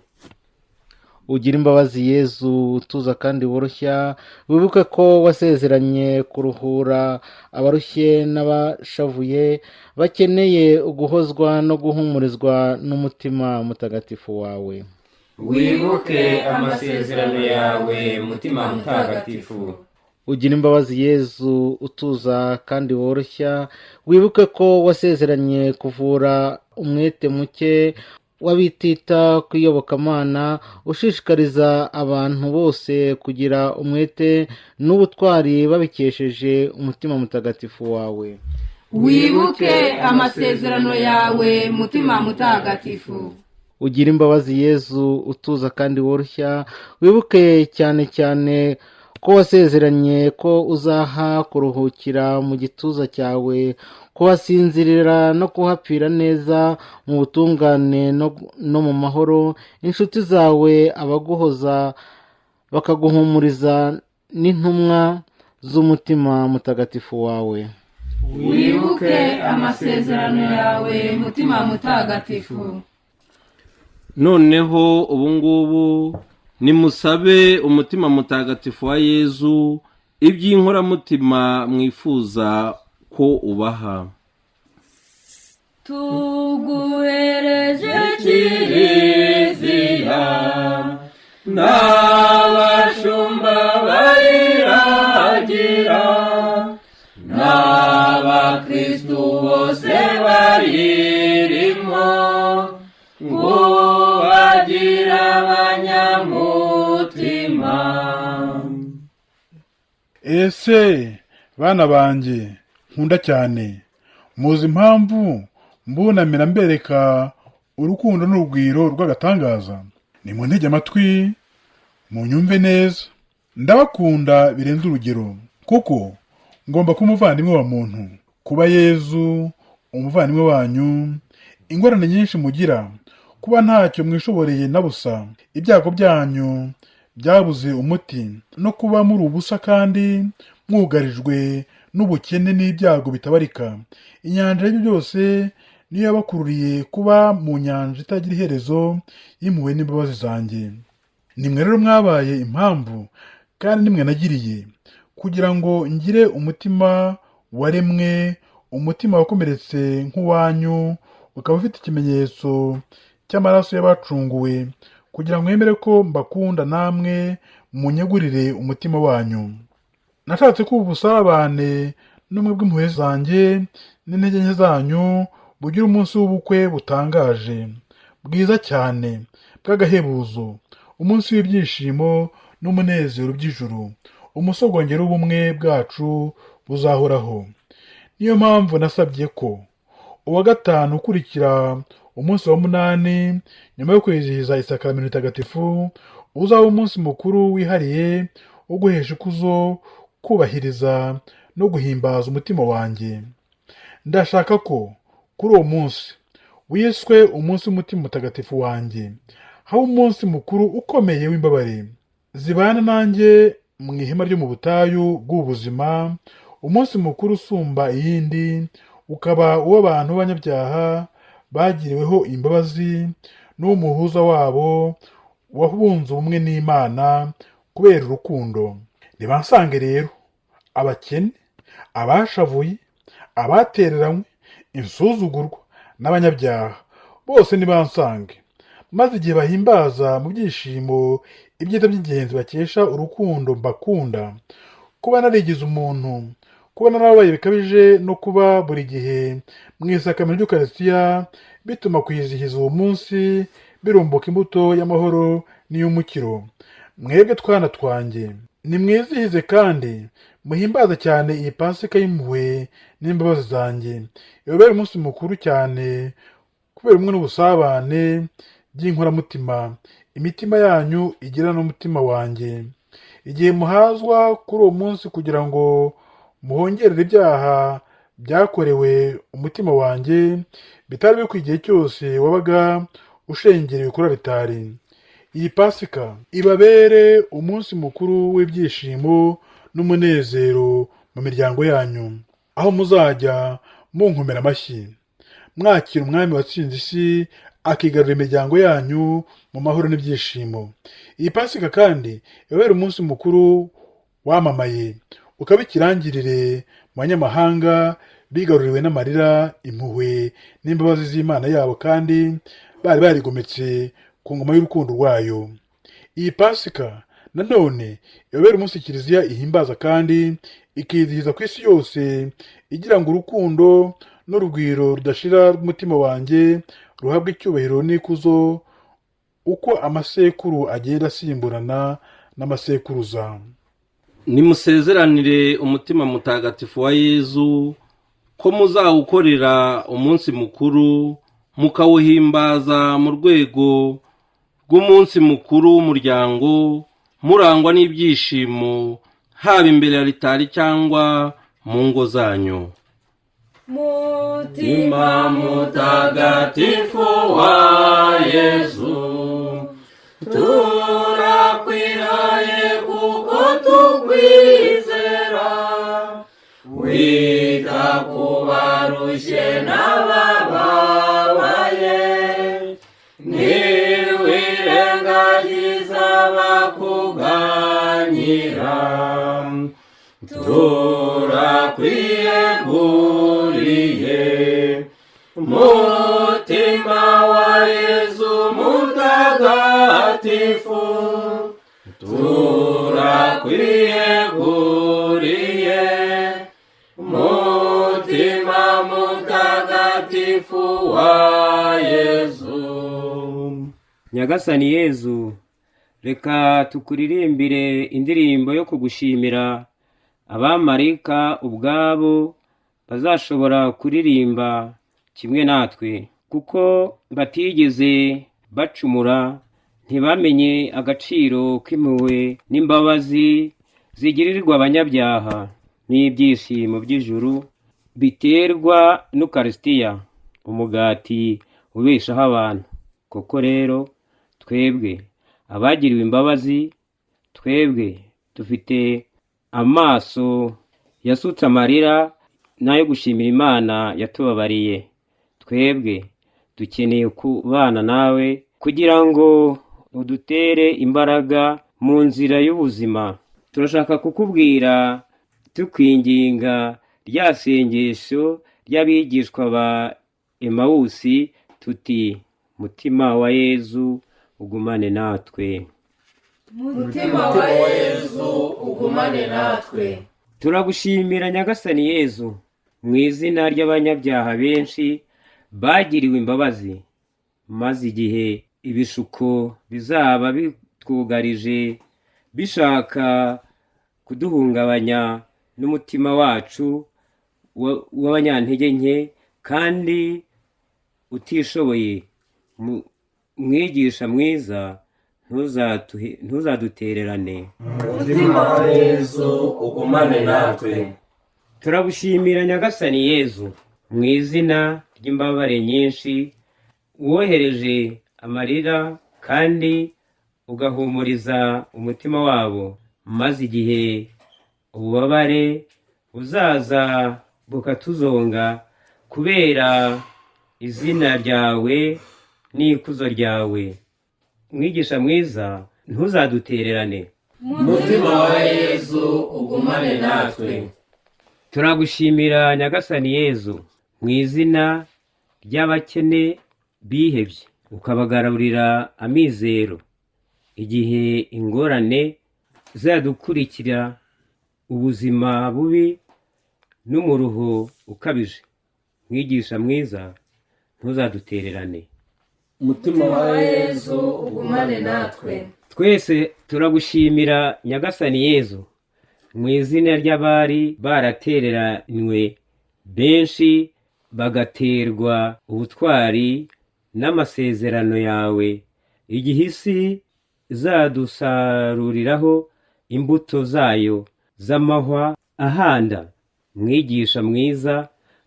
Ugira imbabazi Yezu utuza kandi woroshya, wibuke ko wasezeranye kuruhura abarushye n'abashavuye bakeneye uguhozwa no guhumurizwa n'umutima mutagatifu wawe. Wibuke amasezerano yawe, Mutima Mutagatifu. Ugira imbabazi Yezu utuza kandi woroshya, wibuke ko wasezeranye kuvura umwete muke w'abitita ku iyobokamana, ushishikariza abantu bose kugira umwete n'ubutwari babikesheje umutima mutagatifu wawe. Wibuke amasezerano yawe, Mutima Mutagatifu. Ugira imbabazi Yezu utuza kandi woroshya, wibuke cyane cyane ko wasezeranye ko uzaha kuruhukira mu gituza cyawe, kuhasinzirira no kuhapfira neza mu butungane no mu mahoro, inshuti zawe abaguhoza bakaguhumuriza n'intumwa z'umutima mutagatifu wawe. Wibuke amasezerano yawe, Mutima Mutagatifu. Noneho ubu ngubu nimusabe umutima mutagatifu wa Yezu iby'inkoramutima mwifuza ko ubaha. Tuguhereje Kiliziya n'abashumba bayiragira, n'abakristu bose bayirimo, ngo bagira abanyamutima. Ese bana banjye nkunda cyane, muzi impamvu mbunamira mbereka urukundo n'urugwiro rw'agatangaza? Nimuntege amatwi munyumve neza. Ndabakunda birenze urugero, kuko ngomba kuba umuvandimwe wa muntu, kuba Yezu umuvandimwe wanyu. Ingorane nyinshi mugira, kuba ntacyo mwishoboreye na busa, ibyago byanyu byabuze umuti, no kuba muri ubusa kandi mwugarijwe n'ubukene n'ibyago bitabarika, inyanja y'ibyo byose niyo yabakururiye kuba mu nyanja itagira iherezo y'impuhwe n'imbabazi zanjye. Nimwe rero mwabaye impamvu, kandi nimwe nagiriye kugira ngo ngire umutima waremwe, umutima wakomeretse nk'uwanyu, ukaba ufite ikimenyetso cy'amaraso y'abacunguwe, kugira ngo mwemere ko mbakunda namwe munyegurire umutima wanyu. Nashatse ko ubu busabane n'ubumwe bw'impuhwe zanjye n'intege nke zanyu bugira umunsi w'ubukwe butangaje, bwiza cyane, bw'agahebuzo, umunsi w'ibyishimo n'umunezero by'ijuru, umusogongero w'ubumwe bwacu buzahoraho. Niyo mpamvu nasabye ko uwa gatanu ukurikira umunsi wa munani nyuma yo kwizihiza isakaramentu ritagatifu uzaba umunsi mukuru wihariye wo guhesha ikuzo, kubahiriza no guhimbaza umutima wanjye. Ndashaka ko kuri uwo munsi wiswe umunsi w'umutima mutagatifu wanjye haba umunsi mukuru ukomeye w'imbabare zibana nanjye mu ihema ryo mu butayu bw'ubu buzima, umunsi mukuru usumba iyindi, ukaba uw'abantu b'abanyabyaha bagiriweho imbabazi n'uw'umuhuza wabo wabunze ubumwe n'Imana kubera urukundo. Nibansange rero abakene, abashavuye, abatereranywe, insuzugurwa n'abanyabyaha bose nibansange, maze igihe bahimbaza mu byishimo ibyiza by'ingenzi bakesha urukundo mbakunda, kuba narigize umuntu, kuba narababaye bikabije no kuba buri gihe mu isakamento ry'Ukarisitiya, bituma kwizihiza uwo munsi birumbuka imbuto y'amahoro n'iy'umukiro. Mwebwe twana twanjye, nimwizihize kandi Muhimbaze cyane iyi Pasika y'impuhwe n'imbabazi zanjye, ibabere umunsi mukuru cyane kubera ubumwe n'ubusabane by'inkoramutima imitima yanyu igira n'umutima wanjye. Igihe muhazwa kuri uwo munsi kugira ngo muhongerere ibyaha byakorewe umutima wanjye bitari bikwiye igihe cyose wabaga ushengerewe kuri alitari. Iyi Pasika ibabere umunsi mukuru w'ibyishimo n'umunezero mu miryango yanyu, aho muzajya munkomera amashyi mwakira umwami watsinze isi akigarurira imiryango yanyu mu mahoro n'ibyishimo. Iyi Pasika kandi ibabere umunsi mukuru wamamaye, ukaba ikirangirire mu banyamahanga bigaruriwe n'amarira, impuhwe n'imbabazi z'Imana yabo, kandi bari barigometse ku ngoma y'urukundo rwayo. Iyi Pasika nanone ibabere umunsi Kiliziya ihimbaza kandi ikizihiza ku isi yose, igira ngo urukundo n'urugwiro rudashira rw'umutima wanjye ruhabwe icyubahiro n'ikuzo uko amasekuru agenda asimburana n'amasekuruza. Nimusezeranire umutima mutagatifu wa Yezu ko muzawukorera umunsi mukuru, mukawuhimbaza mu rwego rw'umunsi mukuru w'umuryango, murangwa n'ibyishimo, haba imbere ya alitari cyangwa mu ngo zanyu. Mutima mutagatifu wa Yezu, turakwiraye kuko tukwizera, wita ku barushye n'abababaye, ntiwirengagiza abakuganyira, turakwiyeguriye. Mutima wa Yezu mutagatifu, turakwiyeguriye. Mutima mutagatifu wa Yezu. Nyagasani Yezu, reka tukuririmbire indirimbo yo kugushimira abamarayika ubwabo bazashobora kuririmba kimwe natwe, kuko batigeze bacumura, ntibamenye agaciro k'impuhwe n'imbabazi zigirirwa abanyabyaha n'ibyishimo by'ijuru biterwa n'Ukarisitiya, umugati ubeshaho abantu. Koko rero twebwe abagiriwe imbabazi, twebwe dufite amaso yasutse amarira n'ayo gushimira Imana yatubabariye, twebwe dukeneye kubana nawe kugira ngo udutere imbaraga mu nzira y'ubuzima. Turashaka kukubwira tukwinginga rya sengesho ry'abigishwa ba Emawusi tuti: Mutima wa Yezu ugumane natwe. Mutima wa Yezu ugumane natwe. Turagushimira Nyagasani Yezu mu izina ry'abanyabyaha benshi bagiriwe imbabazi, maze igihe ibishuko bizaba bitwugarije bishaka kuduhungabanya n'umutima wacu w'abanyantege nke kandi utishoboye, mwigisha mwiza ntuzadutererane. Mutima wa Yezu ugumane natwe. Turagushimira Nyagasani Yezu mu izina ry'imbabare nyinshi wohereje amarira kandi ugahumuriza umutima wabo, maze igihe ububabare buzaza bukatuzonga kubera izina ryawe n'ikuzo ryawe, mwigisha mwiza ntuzadutererane. Mutima wa Yezu ugumane natwe. Turagushimira Nyagasani Yezu mu izina ry'abakene bihebye, ukabagarurira amizero igihe ingorane zadukurikira, ubuzima bubi n'umuruho ukabije, mwigisha mwiza ntuzadutererane. Mutima wa Yezu ugumane natwe. Twese turagushimira Nyagasani Yezu Mu izina ry'abari baratereranywe benshi bagaterwa ubutwari n'amasezerano yawe, igihe isi izadusaruriraho imbuto zayo z'amahwa ahanda, mwigisha mwiza,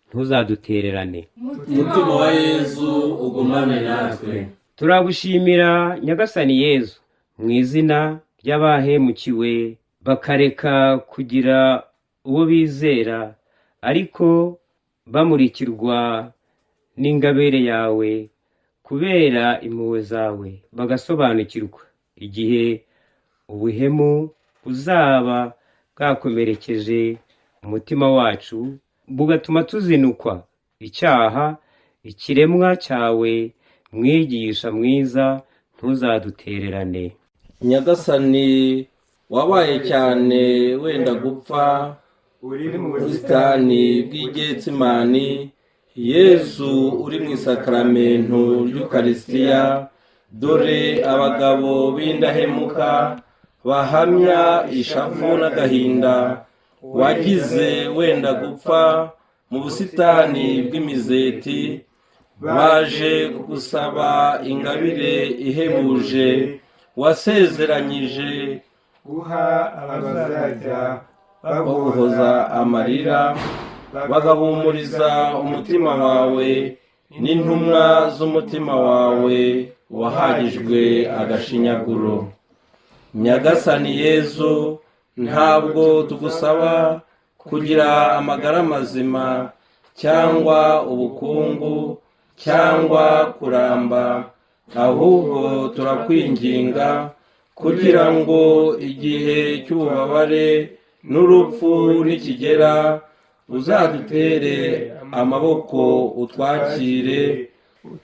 ntuzadutererane. Mutima wa Yezu, ugumane natwe. Turagushimira Nyagasani Yezu, mu izina ry'abahemukiwe bakareka kugira uwo bizera, ariko bamurikirwa n'ingabire yawe kubera impuhwe zawe bagasobanukirwa, igihe ubuhemu buzaba bwakomerekeje umutima wacu bugatuma tuzinukwa icyaha ikiremwa cyawe, mwigisha mwiza, ntuzadutererane. Nyagasani, wabaye cyane wenda gupfa uri mu busitani bw'igetsimani, Yezu uri mu isakaramentu ry'Ukarisitiya, dore abagabo b'indahemuka bahamya ishavu n'agahinda wagize wenda gupfa mu busitani bw'imizeti, baje kugusaba ingabire ihebuje wasezeranyije guha abazajya baguhoza amarira, bagahumuriza umutima wawe n'intumwa z'umutima wawe wahagijwe agashinyaguro. Nyagasani Yezu, ntabwo tugusaba kugira amagara mazima cyangwa ubukungu cyangwa kuramba, ahubwo turakwinginga kugira ngo igihe cy'ububabare n'urupfu nikigera, uzadutere amaboko utwakire,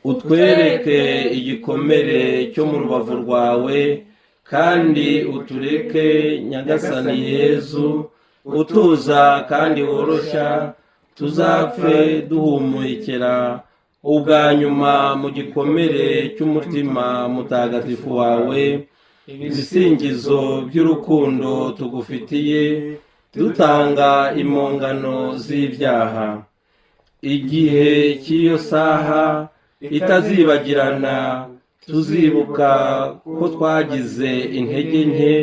utwereke igikomere cyo mu rubavu rwawe, kandi utureke Nyagasani Yezu utuza kandi woroshya, tuzapfe duhumekera ubwa nyuma mu gikomere cy'umutima mutagatifu wawe ibisingizo by'urukundo tugufitiye, dutanga impongano z'ibyaha. Igihe cy'iyo saha itazibagirana, tuzibuka ko twagize intege nke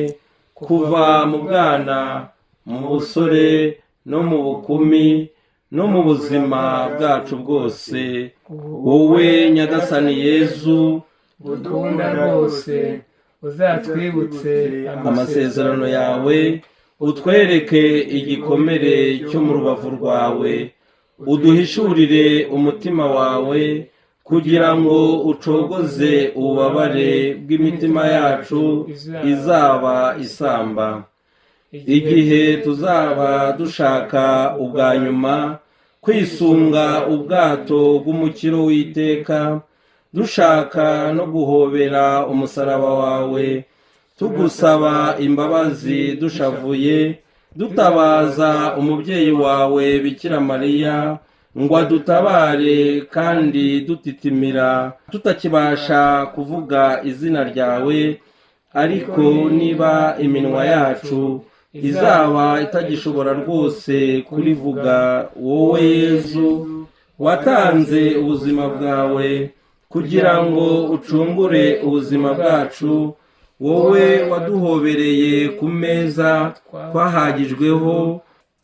kuva mu bwana, mu busore no mu bukumi no mu buzima bwacu bwose. Wowe Nyagasani Yezu udukunda rwose, uzatwibutse amasezerano yawe, utwereke igikomere cyo mu rubavu rwawe, uduhishurire umutima wawe, kugira ngo ucogoze ububabare bw'imitima yacu izaba isamba. Igihe tuzaba dushaka ubwa nyuma kwisunga ubwato bw'umukiro w'iteka, dushaka no guhobera umusaraba wawe, tugusaba imbabazi dushavuye, dutabaza umubyeyi wawe Bikira Mariya ngo adutabare, kandi dutitimira tutakibasha kuvuga izina ryawe, ariko niba iminwa yacu izaba itagishobora rwose kurivuga, wowe Yezu watanze ubuzima bwawe kugira ngo ucungure ubuzima bwacu, wowe waduhobereye ku meza twahagijweho,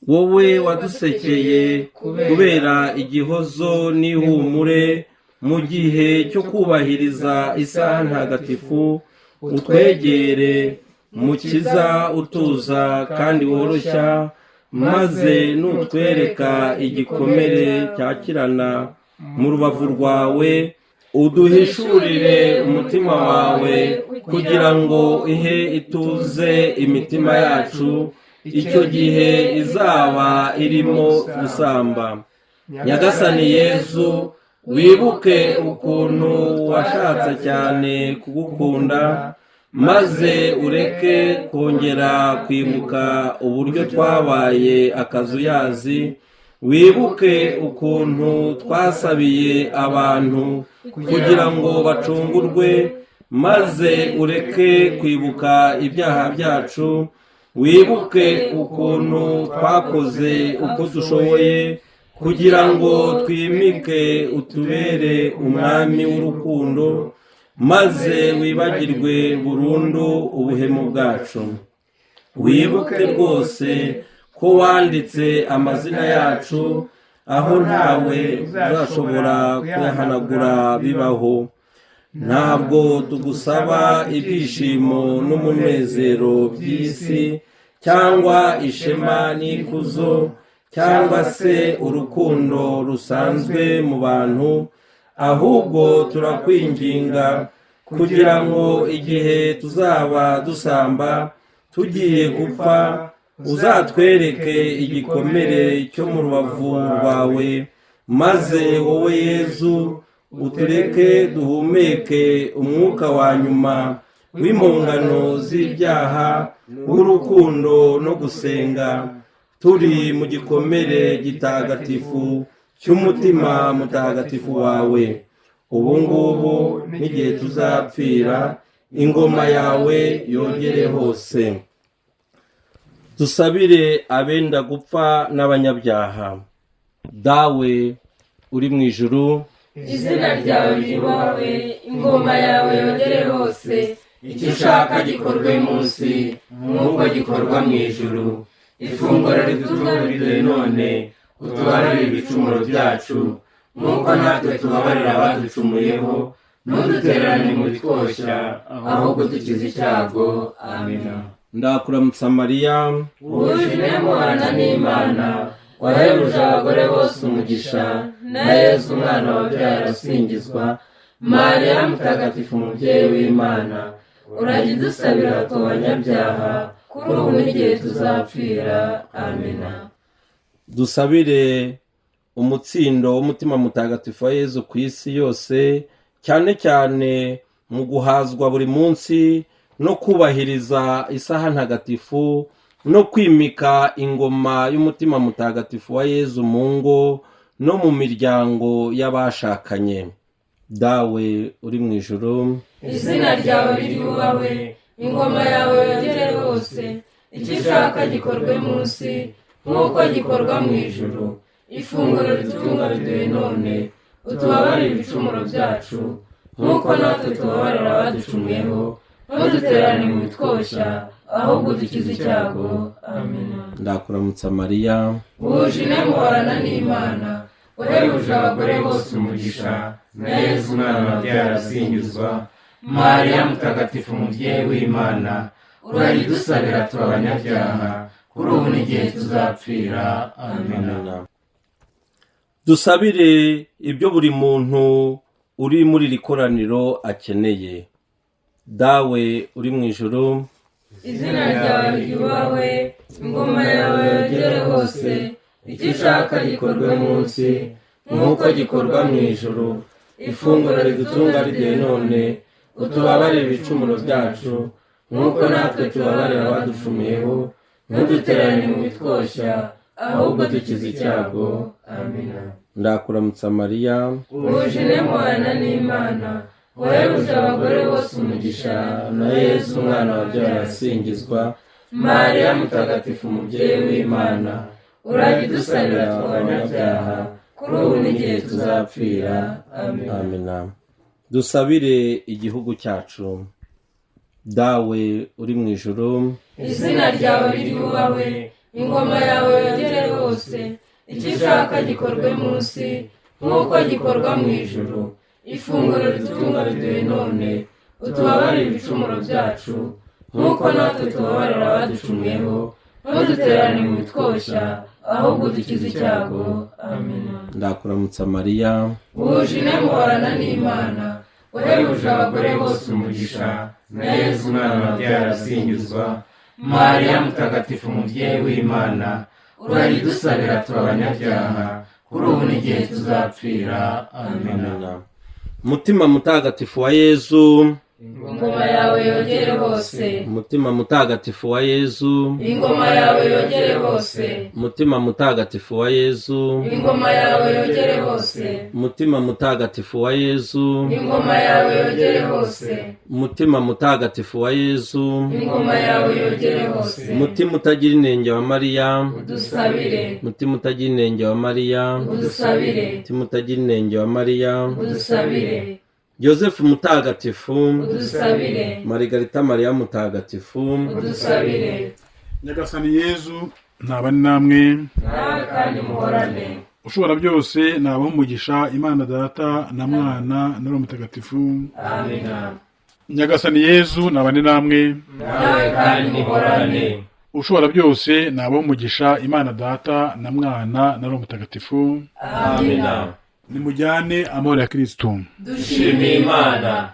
wowe wadusekeye kubera igihozo n'ihumure mu gihe cyo kubahiriza isaha ntagatifu, utwegere Mukiza utuza kandi woroshya, maze nutwereka igikomere cyakirana mu rubavu rwawe, uduhishurire umutima wawe kugira ngo ihe ituze imitima yacu icyo gihe izaba irimo gusamba. Nyagasani Yezu, wibuke ukuntu washatse cyane kugukunda, maze ureke kongera kwibuka uburyo twabaye akazuyazi, wibuke ukuntu twasabiye abantu kugira ngo bacungurwe, maze ureke kwibuka ibyaha byacu. Wibuke ukuntu twakoze uko dushoboye kugira ngo twimike utubere umwami w'urukundo, maze wibagirwe burundu ubuhemu bwacu. Wibuke rwose ko wanditse amazina yacu aho ntawe uzashobora kuyahanagura bibaho. Ntabwo tugusaba ibyishimo n'umunezero by'isi, cyangwa ishema n'ikuzo, cyangwa se urukundo rusanzwe mu bantu, ahubwo turakwinginga kugira ngo igihe tuzaba dusamba tugiye gupfa, uzatwereke igikomere cyo mu rubavu rwawe, maze wowe Yezu utureke duhumeke umwuka wa nyuma w'impongano z'ibyaha, w'urukundo no gusenga, turi mu gikomere gitagatifu cy'umutima mutagatifu wawe, ubu ngubu n'igihe tuzapfira, ingoma yawe yogere hose. Dusabire abenda gupfa n'abanyabyaha. Dawe uri mu ijuru, Izina ryawe ryubahwe, ingoma yawe yogere hose, Icyo ushaka gikorwe munsi nk'uko gikorwa mu ijuru. Ifunguro ridutunga none, utubarire ibicumuro byacu nk'uko natwe tubabarira abaducumuyeho, ntudutererane mu bitwoshya, ahubwo dukize icyago. Amina. Ndakuramutsa Mariya, Wuje muhorana n'Imana, wahebuje abagore bose umugisha, na Yezu umwana wabyaye arasingizwa. Mariya mutagatifu, umubyeyi w'Imana, urajya udusabira twe abanyabyaha, kuri ubu n'igihe tuzapfira. Amina. Dusabire umutsindo w'umutima mutagatifu wa Yezu ku isi yose, cyane cyane mu guhazwa buri munsi no kubahiriza isaha ntagatifu, no kwimika ingoma y'umutima mutagatifu wa Yezu mu ngo no mu miryango y'abashakanye. Dawe uri mu ijuru, Izina ryawe ryubahwe, ingoma yawe yogere hose, icyo ushaka gikorwe munsi nk'uko gikorwa mu ijuru. Ifunguro ridutunga riduhe none, utubabarire ibicumuro byacu nk'uko natwe tubabarira abaducumuyeho, ntudutererane mu bitwoshya, ahubwo udukize icyago. Amina. Ndakuramutsa Mariya, Wuje muhorana n'Imana, wahebuje abagore bose umugisha, na Yezu umwana wabyaye arasingizwa. Mariya mutagatifu, umubyeyi w'Imana, urajya udusabira twe abanyabyaha, kuri ubu n'igihe tuzapfira. Amina. Dusabire ibyo buri muntu uri muri iri koraniro akeneye. Dawe uri mu ijuru, Izina ryawe ryubahwe, ingoma yawe yogere hose, icyo ushaka gikorwe munsi nk'uko gikorwa mu ijuru. Ifunguro ridutunga riduhe none, utubabarire ibicumuro byacu nk'uko natwe tubabarira abaducumuyeho, ntudutererane mu bitwoshya, ahubwo dukize icyago. Amina. Ndakuramutsa Mariya, Wuje muhorana n'Imana, wahebuje abagore bose umugisha, na Yezu umwana wabyaye arasingizwa. Mariya mutagatifu, umubyeyi w'Imana, urajya udusabira twe abanyabyaha, kuri ubu n'igihe tuzapfira. Amina. Amina. Dusabire igihugu cyacu. Dawe uri mu ijuru, Izina ryawe ryubahwe, ingoma yawe yogere hose, icyo ushaka gikorwe munsi nk'uko gikorwa mu ijuru. Ifunguro ridutunga riduhe none, utubabarire ibicumuro byacu nk'uko natwe tubabarira abaducumuyeho, ntudutererane mu bitwoshya, ahubwo udukize icyago. Amina. Ndakuramutsa Mariya, Wuje muhorana n'Imana, wahebuje abagore bose umugisha, na Yezu umwana wabyaye arasingizwa. Mariya mutagatifu, umubyeyi w'Imana, urajya udusabira twe abanyabyaha, kuri ubu n'igihe tuzapfira. Amina. Mutima mutagatifu wa Yezu, Ingoma yawe yogere hose. Umutima mutagatifu wa Yezu. Ingoma yawe yogere hose. Umutima mutagatifu wa Yezu. Ingoma yawe yogere hose. Umutima mutagatifu wa Yezu. Ingoma yawe yogere hose. Umutima mutagatifu wa Yezu. Ingoma yawe yogere hose. Umutima utagira inenge wa Mariya. Udusabire. Umutima utagira inenge wa Mariya. Udusabire. Umutima utagira inenge wa Mariya. Udusabire. Yozefu mutagatifu. Udusabire. Marigarita Mariya mutagatifu. Udusabire. Nyagasani Yezu ntabane namwe. Nawe kandi muhorane. Ushobora byose nabaha umugisha, Imana Data na Mwana na Roho Mutagatifu. Amina. Nyagasani Yezu nabane namwe. Nawe kandi muhorane. Ushobora byose nabaha umugisha, Imana Data na Mwana na Roho Mutagatifu. Amina. Nimujyane amahoro ya Kristo. Dushimiye Imana.